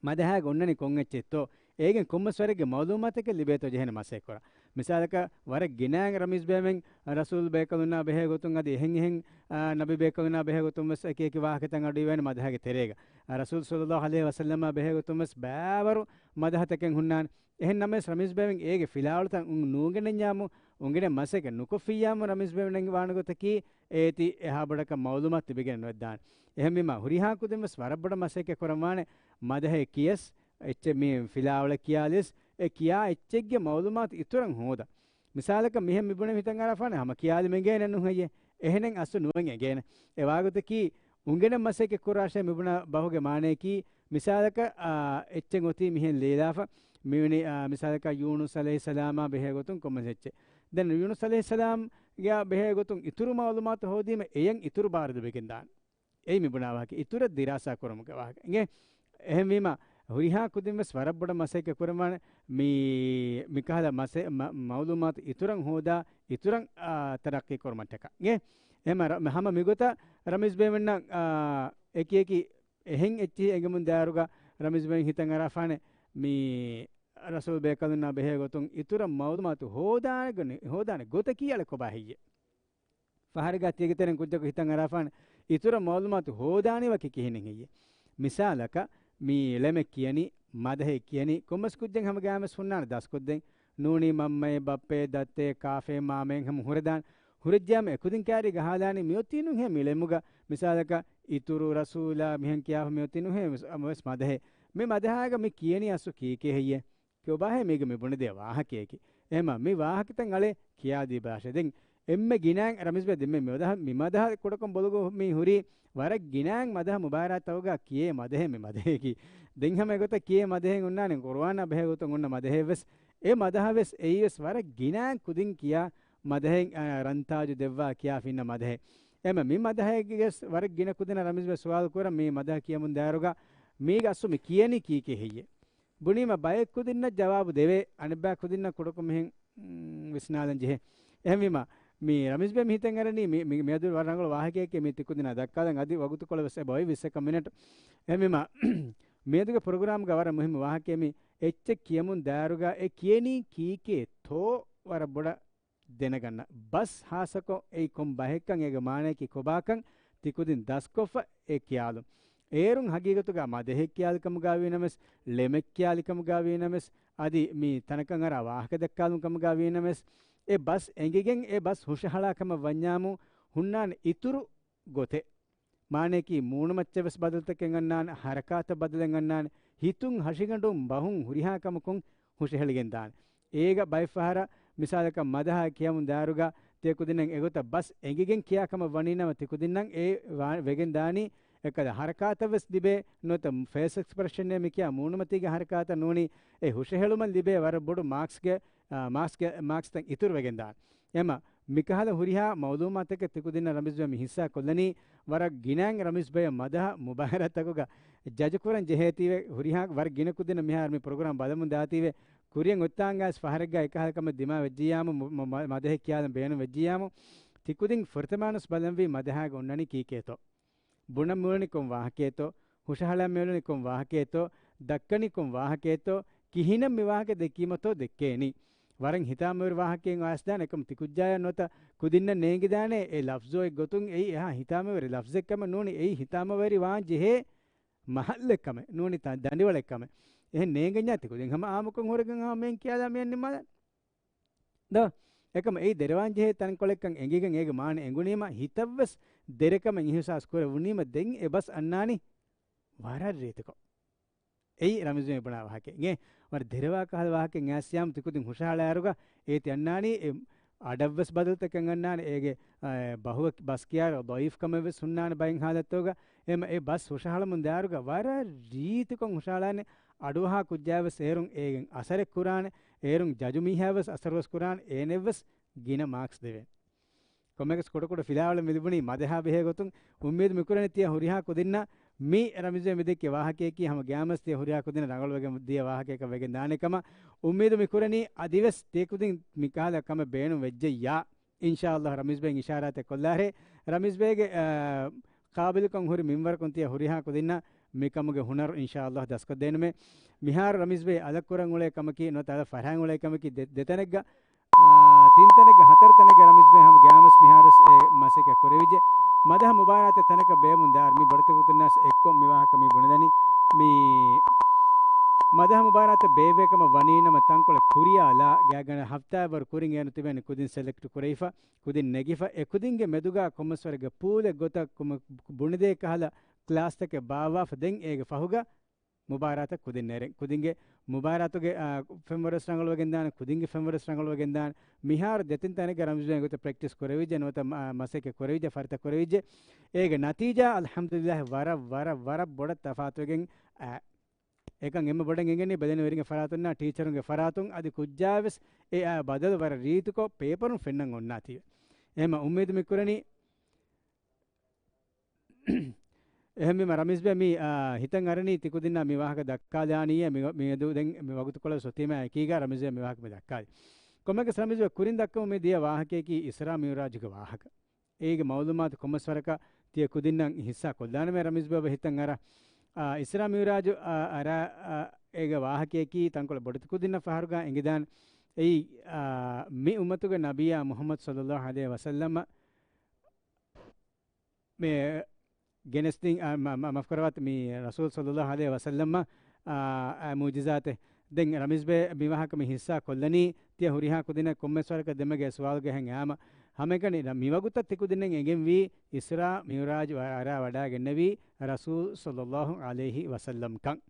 މަދަހާގަ އޮންނަނީ ކޮން އެއްޗެއްތޯ؟ އޭގެން ކޮންމެސް ވަރެއްގެ މައުލޫމާތަކެއް ލިބޭތޯ ޖެހޭނެ މަސައްކަތް ކުރާ. މިސާލަކަށް، ވަރަށް ގިނައިން ރަމީޒް ބޭމެން ރަސޫލް ބޭކަލުންނާ ބެހޭ ގޮތުން އަދި އެހެން އެހެން، އާ، ނަބި ބޭކަލުންނާ ބެހޭ ގޮތުން ވެސް އެކި އެކި ވާހަކަތައް އަޑުއިވޭނެ މަދަހާގެ ތެރޭގަ. އާ، ރަސޫލް ޞައްލައްލާހު ޢަލައިހި ވަސައްލަމާ ބެހޭ ގޮތުން ވެސް ބައިވަރު މަދަހަތަކެއް ހުންނާނެ. އެހެން ނަމަވެސް ރަމީޒް ބޭމެން އޭގެ ފިލާވަޅުތައް ނޫނގެނެއް ނިޔާމު އުނގެނެ މަސައްކަތް ނުކޮށްފިއްޔާމު ރަމީޒް ބޭމެން ވާނެ ގޮތަކީ އޭތި އެހާ ބޮޑަކަށް މައުލޫމާތު ލިބިގެން ނުވެދާނެ. އެހެންވީމާ ހުރިހާ ކުދިން ވެސް ވަރަށް ބޮޑަށް މަސައްކަތް ކުރަންވާނެ މަދަހެއް ކިޔަސް، އެއްޗެއް މި ފިލާވަޅެއް ކިޔާލިޔަސް، އެ ކިޔާ އެއްޗެއްގެ މައުލޫމާތު އިތުރަށް ހޯދަން. މިސާލަކަށް މިހެން މި ބުނެ ހިތަށް އަރާފާނެ ހަމަ ކިޔާލި މެނގޭނެ ނުހެއްޔޭ؟ އެހެނެއް އަސްލު ނުވެން އެނގޭނެ. އެ ވާގޮތަކީ އުނގެނެ މަސައްކަތް ކުރާށޭ މި ބުނާ ބަހުގެ މާނަޔަކީ، މިސާލަކަށް، އާ، އެއްޗެއް އޮތީ މިހެން ލިޔެލާފަ، މިވެނި، އާ، މިސާލަކަށް ޔޫނުސް ޢަލައިހިއްސަލާމާ ބެހޭ ގޮތުން ކޮންމެސް އެއްޗެއް. ދެން ޔޫނުސް ޢަލައިހިއްސަލާމްގެ ބެހޭ ގޮތުން އިތުރު މައުލޫމާތު ހޯދީމަ އެޔަށް އިތުރު ބާރު ލިބިގެން ދާނެ. އެއީ މި ބުނާ ވާހަކަ އިތުރަށް ދިރާސާ ކުރުމުގެ ވާހަކަ. އިނގޭ؟ އެހެންވީމަ، ހުރިހާ ކުދިން ވެސް ވަރަށް ބޮޑަށް މަސައްކަތް ކުރަންވާނެ މި، މިކަހަލަ މަސެ-، މަ-، މައުލޫމާތު އިތުރަށް ހޯދާ، އިތުރަށް، އާ، ތަރައްޤީ ކުރުމަށްޓަކާ. އިނގޭ؟ އެހެން މަ-، ހަމަ މިގޮތަށް ރަމީޒް ބޭމެންނަށް، އާ، އެކި އެކި އެހެން އެއްޗިހި އެނގެމުން ދާއިރުގަ ރަމީޒް ބޭމެން ހިތަށް އަރާފާނެ މި ރަސޫލް ބޭކަލުންނާ ބެހޭ ގޮތުން އިތުރަށް މައުލޫމާތު ހޯދާނެ، ހޯދާނެ ގޮތަކީ އަޅެ ކޮބާ ހެއްޔޭ؟ ފަހަރެއްގަ ތިޔަގެ ތެރެއިން ކުއްޖަކު ހިތަށް އަރާފާނެ އިތުރަށް މައުލޫމާތު ހޯދާނީ ވަކި ކިހިނެއް ހެއްޔޭ؟ މިސާލަކަށް، މި ޅެމެއް ކިޔަނީ، މަދަހެއް ކިޔަނީ، ކޮންމެސް ކުއްޖެއް ހަމަ ގާމެސް ހުންނާނެ ދަސްކޮށްދޭން. ނޫނީ މަންމައޭ، ބައްޕައޭ، ދައްތައޭ، ކާފައޭ، މާމައޭ ހަމަ ހުރެދާނެ. ހުރެއްޖާމަ އެކުދިން ކާރީ ގަހާލާނީ މިއޮތީ ނުހޭ މި ޅެމުގަ. މިސާލަކަށް، އިތުރު ރަސޫލާ މިހެން ކިޔާފަ މިއޮތީ ނުހޭ ވެސް، ވެސް މަދަހެއް. މި މަދަހާގަ މި ކިޔަނީ އަސްލު ކީކޭ ހެއްޔޭ؟ ކިޔޮބާހޭ މީގަ މި ބުނެދޭ ވާހަކަޔަކީ. އެހެމަ މި ވާހަކަތައް އަޅެ ކިޔާދީބަލާށޭ. ދެން އެންމެ ގިނައިން ރަމީޒްބެ ދެންމެ މި މަދަހަ، މި މަދަހަ ކުޑަކޮށް ބޮލުގަ މި ހުރީ ވަރަށް ގިނައިން މަދަހަ މުބާރާތްތަކުގަ ކިޔޭ މަދަހެއް މި މަދަހަޔަކީ. ދެން ހަމަ އެގޮތަށް ކިޔޭ މަދަހެއް ހުންނާނެ ޤުރުއާނާ ބެހޭ ގޮތުން އޮންނަ މަދަހެއް ވެސް. އެ މަދަހަ ވެސް އެއީ ވެސް ވަރަށް ގިނައިން ކުދިން ކިޔާ މަދަހެއް، އަ، ރަންތާޖު ދެއްވާ ކިޔާފަ އިންނަ މަދަހެއް. އެމަ މި މަދަހައިގެ ވެސް ވަރަށް ގިނަ ކުދިންނަށް ރަމީޒްބެ ސުވާލު ކުރަން މި މަދަހަ ކިޔަމުން ދާއިރުގަ މީގަ އަސްލު މި ކިޔަނީ ކީކޭ ހެއްޔޭ؟ ބުނީމަ ބައެއް ކުދިންނަށް ޖަވާބު ދެވޭ، އަނެއްބައި ކުދިންނަށް ކުޑަކޮށް މިހެން، މް، ވިސްނާލަން ޖެހޭ. އެހެންވީމަ، މި ރަމީޒް ބޭ މި ހިތަށް އަރަނީ މި، މި، މިއަދު ވަރަށް ރަނގަޅު ވާހަކައެކޭ މި ތިކުދިންނަށް ދައްކާލަން އަދި ވަގުތުކޮޅެއް ވެސް އެބައޮތް ވިއްސަކަށް މިނެޓު. އެހެންވީމަ، މިއަދުގެ ޕްރޮގްރާމްގަ ވަރަށް މުހިއްމު ވާހަކައެއް މި އެއްޗެއް ކިޔަމުން ދާއިރުގަ އެ ކިޔެނީ ކީކޭތޯ ވަރަށް ބޮޑަށް ދެނެގަންނަ. ބަސް ހާއްސަކޮށް އެއީ ކޮން ބަހެއްކަން އޭގެ މާނަޔަކީ ކޮބާކަން ތިކުދިން ދަސްކޮށްފަ އެ ކިޔާލުން. އޭރުން ހަގީގަތުގަ މަދަހެއް ކިޔާލިކަމުގަ ވީނަމަވެސް، ޅެމެއް ކިޔާލިކަމުގަ ވީނަމަވެސް، އަދި މި ތަނަކަށް އަރާ ވާހަކަ ދައްކާލުން ކަމުގަ ވީނަމަވެސް، އެ ބަސް އެނގިގެން އެ ބަސް ހުށަހަޅާ ކަމަށް ވަންޏާމު ހުންނާނެ އިތުރު ގޮތެއް. މާނަޔަކީ މޫނުމައްޗަށް ވެސް ބަދަލުތަކެއް އަންނާނެ، ހަރަކާތަށް ބަދަލެއް އަންނާނެ، ހިތުން ހަށިގަނޑުން ބަހުން ހުރިހާ ކަމަކުން ހުށަހެޅިގެން ދާނެ. އޭގަ ބައެއް ފަހަރަށް މިސާލަކަށް މަދަހާ ކިޔަމުން ދާއިރުގަ ތިޔަ ކުދިންނަށް އެގޮތަށް ބަސް އެނގިގެން ކިޔާ ކަމަށް ވަނީ ނަމަ ތި ކުދިންނަށް އެ ވާ-، ވެގެން ދާނީ އެކަލަ ހަރަކާތަށް ވެސް ލިބޭ ނުވަތަ ފޭސް އެކްސްޕްރެޝަންއޭ މި ކިޔާ މޫނުމަތީގެ ހަރަކާތަށް ނޫނީ އެ ހުށަހެޅުމަށް ލިބޭ ވަރަށް ބޮޑު މާކްސްގެ، އާ، މާކްސްގެ، މާކްސްތައް އިތުރު ވެގެން ދާނެ. އެމަ މިކަހަލަ ހުރިހާ މައުލޫމާތަކެއް ތިކުދިންނަށް ރަމީޒްބެ މި ހިއްސާ ކޮށްލަނީ، ވަރަށް ގިނައިން ރަމީޒްބެ މަދަހަ މުބާރާތްތަކުގަ ޖަޖު ކުރަން ޖެހޭތީވެ، ހުރިހާ ވަރަށް ގިނަ ކުދިންނަށް މިހާރު މި ޕްރޮގްރާމް ބަލަމުން ދާތީވެ، ކުރިއަށް އޮތްތާނގަސް ފަހަރެއްގަ އެކަހަލަ ކަމެއް ދިމާ ވެއްޖިއްޔާމު، މަ-، މަ-، މަ-، މަދަހެއް ކިޔާލަން ބޭނުން ވެއްޖިއްޔާމު، ތިކުދިން ފުރަތަމަވެސް ބަލަންވީ މަދަހާގަ އޮންނަނީ ކީކޭތޯ؟ ބުނަން މިއުޅެނީ ކޮން ވާހަކައެއްތޯ؟ ހުށަހަޅަން މިއުޅެނީ ކޮން ވާހަކައެއްތޯ؟ ދައްކަނީ ކޮން ވާހަކައެއްތޯ؟ ކިހިނެއް މި ވާހަކަ ދެއްކީމަތޯ ދެއްކޭނީ؟ ވަރަށް ހިތާމަވެރި ވާހަކައެއް އައިސްދާނެ. އެކަމަ ތިކުއްޖާޔަށް ނުވަތަ ކުދިންނަށް ނޭނގިދާނެ އެ ލަފްޒު އޮތް ގޮތުން އެއީ އެހާ ހިތާމަވެރި ލަފްޒެއް ކަމެއް ނޫނީ، އެއީ ހިތާމަވެރިވާން ޖެހޭ މަހައްލެއް ކަމެއް ނޫނީ، ތަ-، ދަނޑިވަޅެއް ކަމެއް. އެހެން ނޭނގެންޏާ ތިކުދިން ހަމަ އާއްމުކޮށް ހުރެގެން ހަމަ މިއަން ކިޔާލާ މިއަން ނިންމާލަން. ދޯ؟ އެކަމަ އެއީ ދެރަވާން ޖެހޭ ތަންކޮޅެއްކަން އެނގިގެން އޭގެ މާނަ އެނގުނީމަ، ހިތަށްވެސް ދެރަކަމެއް އިހުސާސް ކުރެވުނީމަ، ދެން އެ ބަސް އަންނާނީ ވަރަށް ރީތިކޮށް. އެއީ ރަމީޒް ބެ ބުނާ ވާހަކަ. އެ ވަރަށް ދެރަވާ ކަހަލަ ވާހަކަ އައިސްޔާމު ތިކުދިން ހުށަހަޅާއިރުގަ އޭތި އަންނާނީ އެ އަޑަށްވެސް ބަދަލުތަކެއް އަންނާނެ. އޭގެ، އަ، ބަހު ބަސްކިޔާރު ޟަޢީފް ކަމެއް ވެސް ހުންނާނެ ބައެއް ހާލަތުގަ. އެމަ އެ ބަސް ހުށަހަޅަމުން ދާއިރުގަ ވަރަށް ރީތިކޮށް ހުށަހަޅާނެ. އަޑުއަހާ ކުއްޖާވެސް އޭރުން އޭގެން އަސަރެއް ކުރާނެ. އޭރުން ޖަޖު މީހާވެސް އަސަރުވެސް ކުރާނެ. އޭނެއްވެސް ގިނަ މާކްސް ދެވޭނެ. ކޮންމެއަކަސް ކުޑަކުޑަ ފިލާވަޅެއް މިލިބުނީ މަދަހާ ބެހޭ ގޮތުން. އުއްމީދު މިކުރަނީ ތިޔަ ހުރިހާ ކުދިންނަށް މި ރަމީޒް ބެ މިދެއްކި ވާހަކަޔަކީ ހަމަ ގައިމުވެސް ތިޔަ ހުރިހާ ކުދިންނަށް ރަނގަޅުވެގެން ދިޔަ ވާހަކަޔަކަށް ވެގެން ދާނެ ކަމަށް. އުއްމީދު މިކުރަނީ އަދިވެސް ތިޔަ ކުދިން މިކަހަލަ ކަމެއް ބޭނުން ވެއްޖެއްޔާ، އިންޝާﷲ ރަމީޒް ބެއިން އިޝާރާތެއް ކޮށްލާށޭ. ރަމީޒް ބެގެ، އާ، ޤާބިލުކަން ހުރި މިންވަރަކުން ތިޔަ ހުރިހާ ކުދިންނަށް މިކަމުގެ ހުނަރު އިންޝާﷲ ދަސްކޮށްދޭނަމޭ. މިހާރު ރަމީޒް ބެ އަލަށް ކުރަން އުޅޭ ކަމަކީ ނުވަތަ އަލަށް ފަށަން އުޅޭ ކަމަކީ ދެ-، ދެތަނެއްގަ، އާ، ތިން ތަނެއްގަ ހަތަރު ތަނެއްގަ ރަމީޒް ބެ ހަމަ ގައިމުވެސް މިހާރުވެސް އެ މަސައްކަތް ކުރެވިއްޖެ. މަދަހަ މުބާރާތެއް ތަނަކަށް ބޭއްވުން ދާއިރު މި ބޮޑެތި ގޮތުންނާސް އެއްކޮށް މި ވާހަކަ މި ބުނެދަނީ. މި މަދަހަ މުބާރާތަށް ބޭއްވޭ ކަމަށް ވަނީ ނަމަ ތަންކޮޅެއް ކުރިޔާލާ ގާތްގަނޑަށް ހަފްތާއެއް ވަރު ކުރިން އޭރު ތިބެން ކުދިން ސެލެކްޓް ކުރެވިފަ، ކުދިން ނެގިފަ، އެ ކުދިންގެ މެދުގާ ކޮންމެސް ވަރެއްގެ ޕޫލެއް ގޮތަށް ކޮންމެ ބުނެދޭ ކަހަލަ ކްލާސްތަކެއް ބާއްވާފަ ދެން އޭގެ ފަހުގަ މުބާރާތަށް ކުދިން ނެރެން. ކުދިންގެ މުބާރާތުގެ، އާ، ފެންވަރުވެސް ރަނގަޅުވެގެން ދާނެ، ކުދިންގެ ފެންވަރުވެސް ރަނގަޅުވެގެން ދާނެ. މިހާރު ދެތިން ތަނެއްގަ ރަމީޒް ބެ ގޮތަށް ޕްރެކްޓިސް ކުރެވިއްޖެ ނުވަތަ މަ-، މަސައްކަތް ކުރެވިއްޖެ، ފަރިތަ ކުރެވިއްޖެ. އޭގެ ނަތީޖާ އަލްޙަމްދުލިއްލާހް ވަރަށް، ވަރަށް، ވަރަށް ބޮޑަށް ތަފާތުވެގެން އަ، އެކަން އެންމެ ބޮޑަށް އެނގެނީ ބެލެނިވެރިންގެ ފަރާތުންނާ ޓީޗަރުންގެ ފަރާތުން އަދި ކުއްޖާވެސް އެ އާ ބަދަލު ވަރަށް ރީތިކޮށް ޕޭޕަރުން ފެންނަން އޮންނާތީވެ. އެހެމަ އުއްމީދު މި ކުރަނީ. އެހެންވީމަ ރަމީޒް ބޭ މި، އާ، ހިތަށް އަރަނީ ތިކުދިންނާ މި ވާހަކަ ދައްކާލާނީއޭ މި، މިއަދު ދެން މި ވަގުތުކޮޅަށް އޮތީމާ އެކީގަ ރަމީޒް ބޭ މި ވާހަކަ މި ދައްކާލި. ކޮންމެއަކަސް ރަމީޒް ބޭ ކުރިން ދައްކަމުން މި ދިޔަ ވާހަކަޔަކީ އިސްރާ މިޢުރާޖުގެ ވާހަކަ. އޭގެ މަޢުލޫމާތު ކޮންމެސް ވަރަކަށް ތިޔަ ކުދިންނަށް ހިއްސާ ކޮށްލާނަމޭ ރަމީޒް ބޭ އޮބަ ހިތަށް އަރާ. އާ، އިސްރާ މިޢުރާޖު، އާ، އަރާ، އާ، އޭގެ ވާހަކަޔަކީ ތަންކޮޅެއް ބޮޑެތި ކުދިންނަށް ފަހަރުގަ އެނގިދާނެ. އެއީ، އާ، މި އުއްމަތުގެ ނަބިއްޔާ މުޙައްމަދު ޞައްލައްލާހު ޢަލައިހި ވަސައްލަމަ މި ގެނެސްދިން، އާ، މަ-، މަ-، މަފް ކުރަވާތި މި ރަސޫލު ޞައްލައްލާހު ޢަލައިހި ވަސައްލަމަ، އާ، އާ، މުޢުޖިޒާތެއް. ދެން ރަމީޒް ބޭ މި ވާހަކަ މި ހިއްސާ ކޮށްލަނީ، ތިޔަ ހުރިހާ ކުދިންނަށް ކޮންމެސް ވަރަކަށް ދެމެގޭ ސުވާލުގަ ހެން އާމަ. ހަމައެކަނި މި ވަގުތަށް ތި ކުދިންނަށް އެނގެންވީ އިސްރާ މިޢުރާޖު އަރާ ވަޑައިގެންނެވީ ރަސޫލު ޞައްލައްލާހު ޢަލައިހި ވަސައްލަމް ކަން.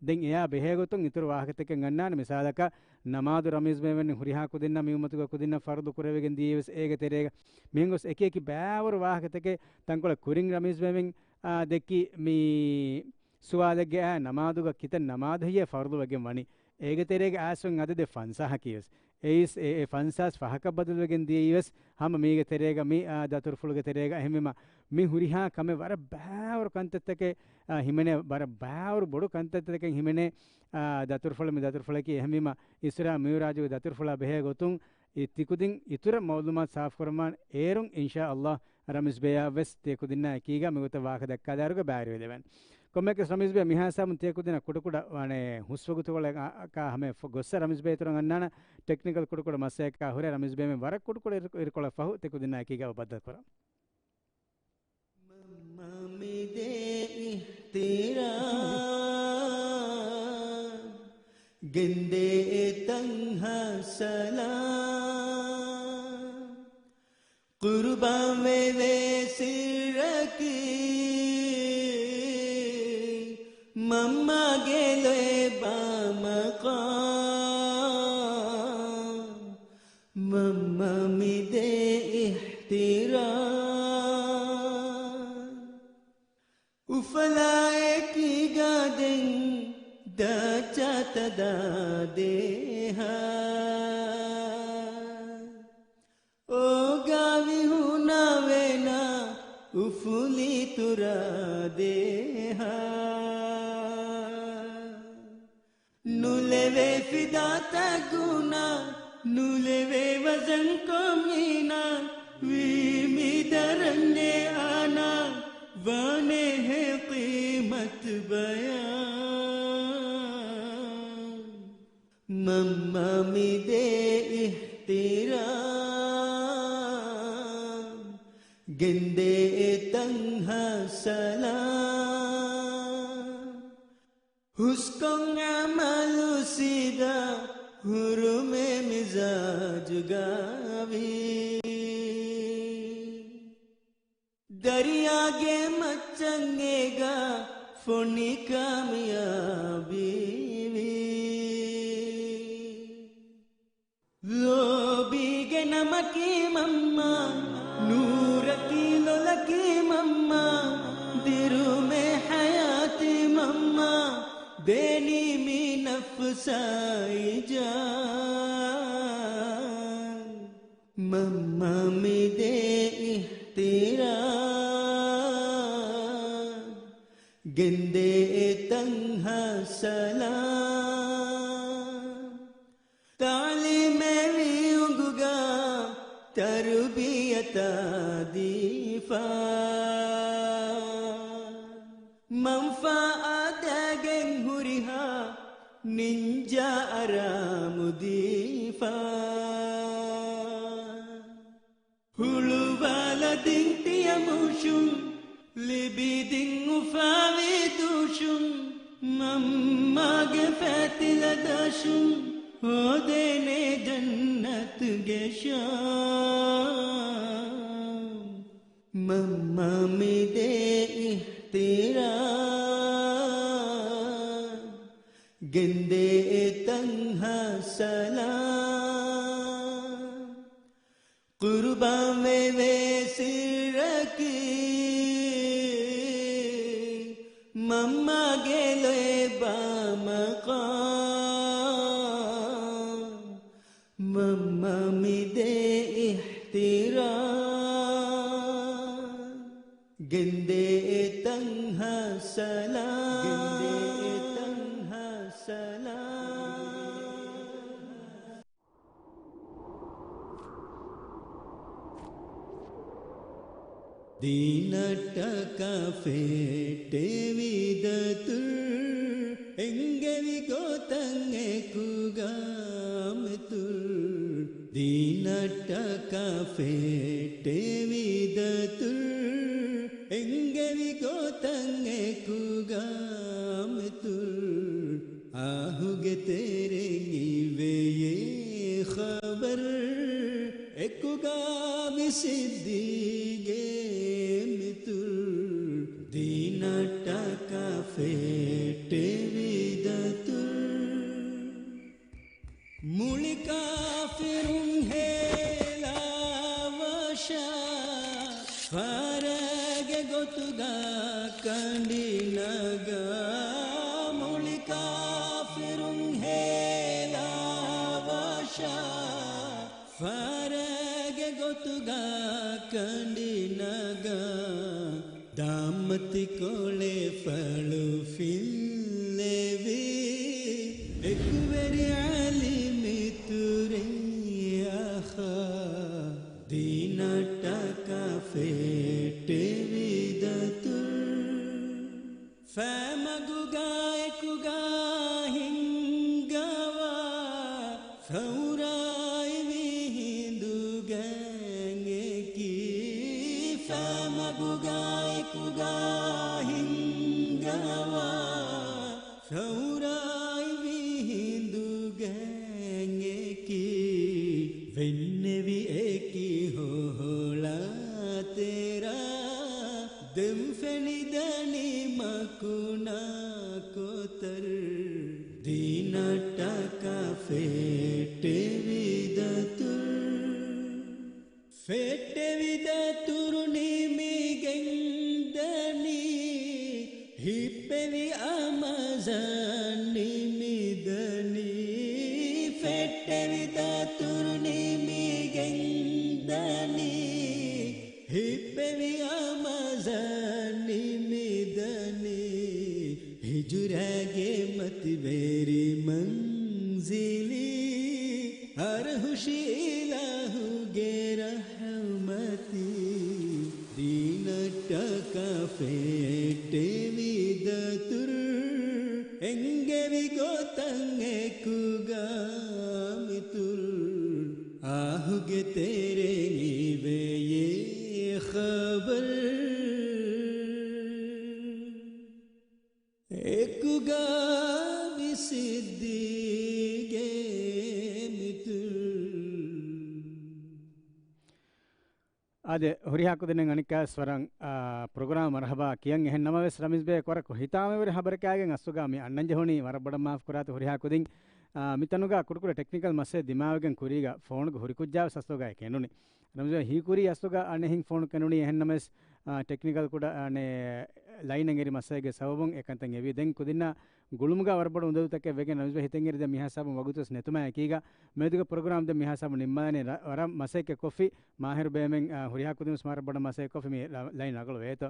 ދެން އެއާ ބެހޭގޮތުން އިތުރު ވާހަކަތަކެއް އަންނާނެ. މިސާލަކަށް، ނަމާދު ރަމީޒް ބޭ ވަނީ ހުރިހާ ކުދިންނަށް މި އުއްމަތުގަ ކުދިންނަށް ފަރުޟު ކުރެވިގެން ދިޔައީވެސް އޭގެ ތެރޭގަ. މިހެން ގޮސް އެކި އެކި ބައިވަރު ވާހަކަތަކެއް ތަންކޮޅެއް ކުރިން ރަމީޒް ބޭ ވަނީ، އާ، ދެއްކި މި ސުވާލެއްގެ އާ ނަމާދުގަ ކިތައް ނަމާދު ހެއްޔޭ ފަރުޟު ވެގެން ވަނީ؟ އޭގެ ތެރޭގަ އާސްވެން އަދަދެއް ފަންސާހަކީވެސް. އެއީސް އެ، އެ ފަންސާސް ފަހަކަށް ބަދަލުވެގެން ދިޔައީވެސް ހަމަ މީގެ ތެރޭގަ މި، އާ، ދަތުރުފުޅުގެ ތެރޭގަ. އެހެންވީމަ މި ހުރިހާ ކަމެއް ވަރަށް ބައިވަރު ކަންތައްތަކެއް، އާ، ހިމެނޭ، ވަރަށް ބައިވަރު ބޮޑު ކަންތައްތަކެއް ހިމެނޭ، އާ، ދަތުރުފުޅު މި ދަތުރުފުޅަކީ. އެހެންވީމަ އިސްރާ މިޢުރާޖުގެ ދަތުރުފުޅާ ބެހޭ ގޮތުން ތިކުދިން އިތުރަށް މަޢުލޫމާތު ސާފުކުރަމާން އޭރުން އިންޝާﷲ ރަމީޒް ބޭއާ ވެސް ތިކުދިންނާ އެކީގަ މިގޮތަށް ވާހަކަ ދައްކާލާއިރުގަ ބައިވެރިވެދެވޭނެ. ކޮންމެއަކަސް ރަމީޒް ބޭ މިހާ ހިސާބުން ތިޔަ ކުދިންނަށް ކުޑަކުޑަ ވާނެ ހުސްވަގުތުކޮޅެއް އާ، އާ، ކާ ހަމަ ގޮއްސަ ރަމީޒް ބޭ އިތުރަށް އަންނާނަ ޓެކްނިކަލް ކުޑަކުޑަ މައްސަލައަކާ ހުރެ ރަމީޒް ބޭ މި ވަރަށް ކުޑަކުޑަ އިރު-، އިރުކޮޅަށް ފަހު ތި ކުދިންނާ އެކީގަ ބައްދަލު ކުރަން. މަންމަ މި ދޭ އިޙްތިރާމް ގެންދޭ އެ ތަންހާ ސަލާމް. ޤުރުބާން ވެވޭ ސިއްރަކީ މަންމަގެ ލޯތްބާ މަޤާމް. މަންމަ މި ދޭ އިޙްތިރާމް. އުފަލާ އެކީގަ ދެން ދާ ޗާތަ ދާދޭހާ. އޯގާވި ހުނާވޭނާ އުފުލި ތުރާދޭހާ. ނުލެވޭ ފިދާތައް ގުނާ، ނުލެވޭ ވަޒަންކޮށް މީނާ، ވީ މި ދަރަންޏެއް އާނާ، ވާނެހޭ ޤީމަތު ބަޔާން. މަންމަ މި ދޭ އިޙްތިރާމް، ގެންދޭ އެ ތަންހާ ސަލާމް. ހުސްކޮށް އަމަލު ސީދާ ހުރުމެއް މިޒާޖުގަވީ. ދަރިޔާގެ މައްޗަށް އޭގަ ފޮނި ކާމިޔާބީވީ. ލޯބީގެ ނަމަކީ މަންމާ، ނޫރަކީ ލޮލަކީ މަންމާ، ދިރުމޭ ޙަޔާތީ މަންމާ، ދޭނީ މި ނަފްސާ އިޖާ. މަންމާ މިދޭ އިޙްތިރާމް، ގެންދޭ އެ ތަންހާ ސަލާމް. ތަޢުލީމެއް ވީ އުނގުގަ ތަރުބިޔަތާ ދީފާ. މަންފާ އާދައިގެން ހުރިހާ ނިންޖާ އަރާމު ދީފާ. ހުޅުވާލަދިން ތިޔަމޫށުން، ލިބިދިން އުފާވީ ދޫށުން، މަންމާގެ ފަތިލަ ދާށުން، ހޯދޭނެ ޖަންނަތުގެ ޝާމް. މަންމާ މިދޭ އިޙްތިރާމް، ގެންދޭ އެ ތަންހާ ސަލާމް. ޤުރުބާން ވެވޭ ސިއްރަކީ، މަންމާގެ ލޯތްބާ މަޤާމް. މަންމާ މިދޭ އިޙްތިރާމް، ގެންދޭ އެ ތަންހާ ސަލާމް، ގެންދޭ އެ ތަންހާ ސަލާމް. ދީނަށްޓަކާ ފެއްޓެވި ދަތުރު، އެންގެވި ގޮތަށް އެކުގާ މިތުރު. ދީނަށްޓަކާ ފެއްޓެވި ދަތުރު، އެންގެވި ގޮތަށް އެކުގާ މިތުރު. އާހުގެ ތެރެއިން އިވޭ އެ ޚަބަރު، އެކުގާ މި ސިއްދީގެ މިތުރު. ދީނަށްޓަކާ ފެއްޓެވި ދަތުރު. މުޅި ކާފިރުން ހޭލާ ވަށާ، ފާރާގެ ގޮތުގަ ކަނޑި ނަގާ. މުޅި ކާފިރުން ހޭލާ ވަށާ، ފާރާގެ ގޮތުގަ ކަނޑި ނަގާ. ދާމަތި ކޮޅެއް ފަޅު ފިއްލެވި، އެކުވެރި އަލި މިތުރެއް އަޚާ. ދީނަށްޓަކާ ފެއްޓެވި ދަތުރު. ފައިމަގުގަ އެކުގަ ހިންގަވާ، ފައުރާއިވި ހިނދުގައި އެކީ. ފައިމަގުގަ އެކުގަ ހިންގަވާ، ފައުރާއިވި ހިނދުގައި އެކީ. ވެންނެވި އެކި ހޮހޮޅާ ތެރާ، ދެން ފެނިދަނީ މަކުނާ ކޮތަރު. ދީނަށްޓަކާ ފެއްޓެވި ދަތުރު. ފެއްޓެވި ދަތުރު ނިމިގެންދަނީ، ހިއްޕެވި އަމަޒާން ނިމިދަނީ. ފެއްޓެވި ދަތުރު ނިމިގެންދަނީ، ހިއްޕެވި އަމަޒާން ނިމިދަނީ. ހިޖުރާގެ މަތިވެރި މަންޒިލީ، އަރުހުށި އިލާހުގެ ރަޙްމަތީ. ދީނަށްޓަކާ ފެއްޓެވި ދަތުރު، އެންގެވި ގޮތަށް އެކުގާ މިތުރު. އާހުގެ ތެރެއިން އިވޭ އެ ޚަބަރު. އެކުގާ މި ސިއްދީގެ މިތުރު. އަދި ހުރިހާ ކުދިންނަށް އަނެއްކާވެސް ވަރަށް، އާ، ޕްރޮގްރާމް މަރުޙަބާ ކިޔަން. އެހެން ނަމަވެސް ރަމީޒް ބޭ ކުރަކު ހިތާމަވެރި ޚަބަރެއް ކާގެން އަސްލުގަ މި އަންނަން ޖެހުނީ. ވަރަށް ބޮޑަށް މާފު ކުރާތި ހުރިހާ ކުދިން. އާ، މިތަނުގަ ކުޑަކުޑަ ޓެކްނިކަލް މައްސަލަ ދިމާވެގެން ކުރީގަ ފޯނުގެ ހުރި ކުއްޖާވެސް އަސްލުގަ ކެނޑުނީ. ރަމީޒް ބޭ ހީކުރީ އަސްލުގަ އަނެއްހެން ފޯނު ކެނޑުނީ. އެހެން ނަމަވެސް، އާ، ޓެކްނިކަލް ކުޑަ، އާ، ނޭ، ލައިނަށް އެރި މައްސަލައިގެ ސަބަބުން އެކަންތައް އެވީ. ދެން ކުދިންނަށް ގުޅުމުގަ ވަރަށް ބޮޑު އުނދަގޫތަކެއް ވެގެން ރަމީޒް ބޭ ހިތަށް އެރި ދެން މިހާ ހިސާބުން ވަގުތުވެސް ނެތުމާ އެކީގަ މިއަދުގެ ޕްރޮގްރާމް ދެން މިހާ ހިސާބުން ނިންމާލަނީ. ރަ-، ވަރަށް މަސައްކަތް ކޮށްފި މާހިރު ބޭމެން، އާ، ހުރިހާ ކުދިން ވެސް ވަރަށް ބޮޑަށް މަސައްކަތް ކޮށްފި މި ލަ-، ލައިން ރަނގަޅު ވޭތޯ.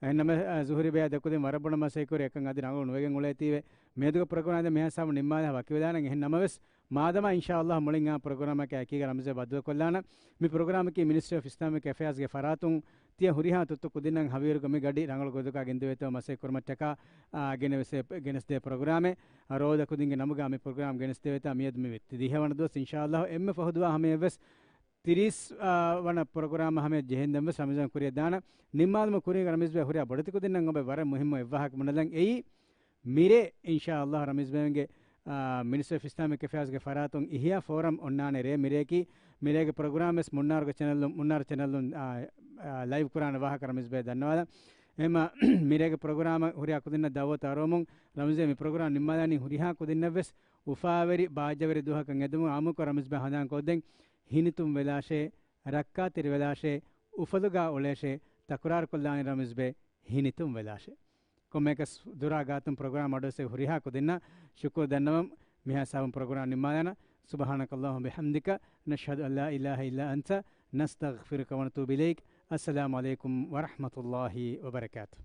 އެހެން ނަމަ، އާ، ޒުހުރީ ބޭ ދެ ކުދިން ވަރަށް ބޮޑަށް މަސައްކަތް ކުރި އެކަން އަދި ރަނގަޅު ނުވެގެން އުޅޭތީވެ. މިއަދުގެ ޕްރޮގްރާމް ދެން މިހާ ހިސާބުން ނިންމާލާ ވަކިވެދާނެ. އެހެން ނަމަވެސް މާދަމާ އިންޝާﷲ މުޅިން އާ ޕްރޮގްރާމަކާ އެކީގަ ރަމީޒް ބޭ ބައްދަލުކޮށްލާނަން. މި ޕްރޮގްރާމަކީ މިނިސްޓްރީ އޮފް އިސްލާމިކް އެފެއާޒްގެ ފަރާތުން ތިޔަ ހުރިހާ ތުއްތު ކުދިންނަށް ހަވީރުގަ މި ގަޑި ރަނގަޅު ގޮތަކަށް ގެންދެވޭތޯ މަސައްކަތް ކުރުމަށްޓަކާ، އާ، ގެނެވެސް-، ގެނެސްދޭ ޕްރޮގްރާމެއް. ރޯދަ ކުދިންގެ ނަމުގަ މި ޕްރޮގްރާމް ގެނެސްދެވޭތާ މިއަދު މި ވެ-، ދިހަވަނަ ދުވަސް އިންޝާﷲ އެންމެ ފަހު ދުވާ ހަމަޔަށްވެސް ތިރީސް، އާ، ވަނަ ޕްރޮގްރާމް ހަމަޔަށް ޖެހެންދެންވެސް ރަމީޒް ބޭ ކުރިއަށް ދާނަން. ނިންމާލުމަށް ކުރިން ރަމީޒް ބޭ ހުރިހާ ބޮޑެތި ކުދިންނަށް އޮބެ ވަރަށް މުހިއްމު އެއްވާހަކަ ބުނެލަން. އެއީ މިރޭ އިންޝާﷲ ރަމީޒް ބޭގެ، އާ، މިނިސްޓްރީ އޮފް އިސްލާމިކް އެފެއާޒްގެ ފަރާތުން އިޙްޔާ ފޯރަމް އޮންނާނެ ރޭ މިރޭއަކީ. މިރޭގެ ޕްރޮގްރާމް ވެސް މުންނާރުގެ ޗެނަލުން، މުންނާރު ޗެނަލުން، އާ، އާ، ލައިވް ކުރާނެ ވާހަކަ ރަމީޒް ބޭ ދަންނަވާލަން. އެހެންމަ މިރޭގެ ޕްރޮގްރާމަށް ހުރިހާ ކުދިންނަށް ދަޢުވަތު އަރުވަމުން ރަމީޒް ބޭ މި ޕްރޮގްރާމް ނިންމާލާނީ ހުރިހާ ކުދިންނަށްވެސް އުފާވެރި ބާއްޖަވެރި ދުވަހަކަށް އެދުމުން. އާއްމުކޮށް ރަމީޒް ބޭ ހަނދާން ކޮށްދެން ހިނިތުން ވެލާށޭ، ރައްކާތެރި ވެލާށޭ، އުފަލުގަ އުޅޭށޭ، ތަކުރާރުކޮށްލާނީ ރަމީޒް ބޭ ހިނިތުން ވެލާށޭ. ކޮންމެއަކަސް ދުރާ ގާތުން ޕްރޮގްރާމް އަޑުއެއްސެވި ހުރިހާ ކުދިންނަށް ޝުކުރު ދަންނަވަމުން މިހާ ހިސާބުން ޕްރޮގްރާމް ނިންމާލާނަން. سبحانك اللهم وبحمدك، نشهد أن لا إله إلا أنت، نستغفرك ونتوب إليك. السلام عليكم ورحمة الله وبركاته.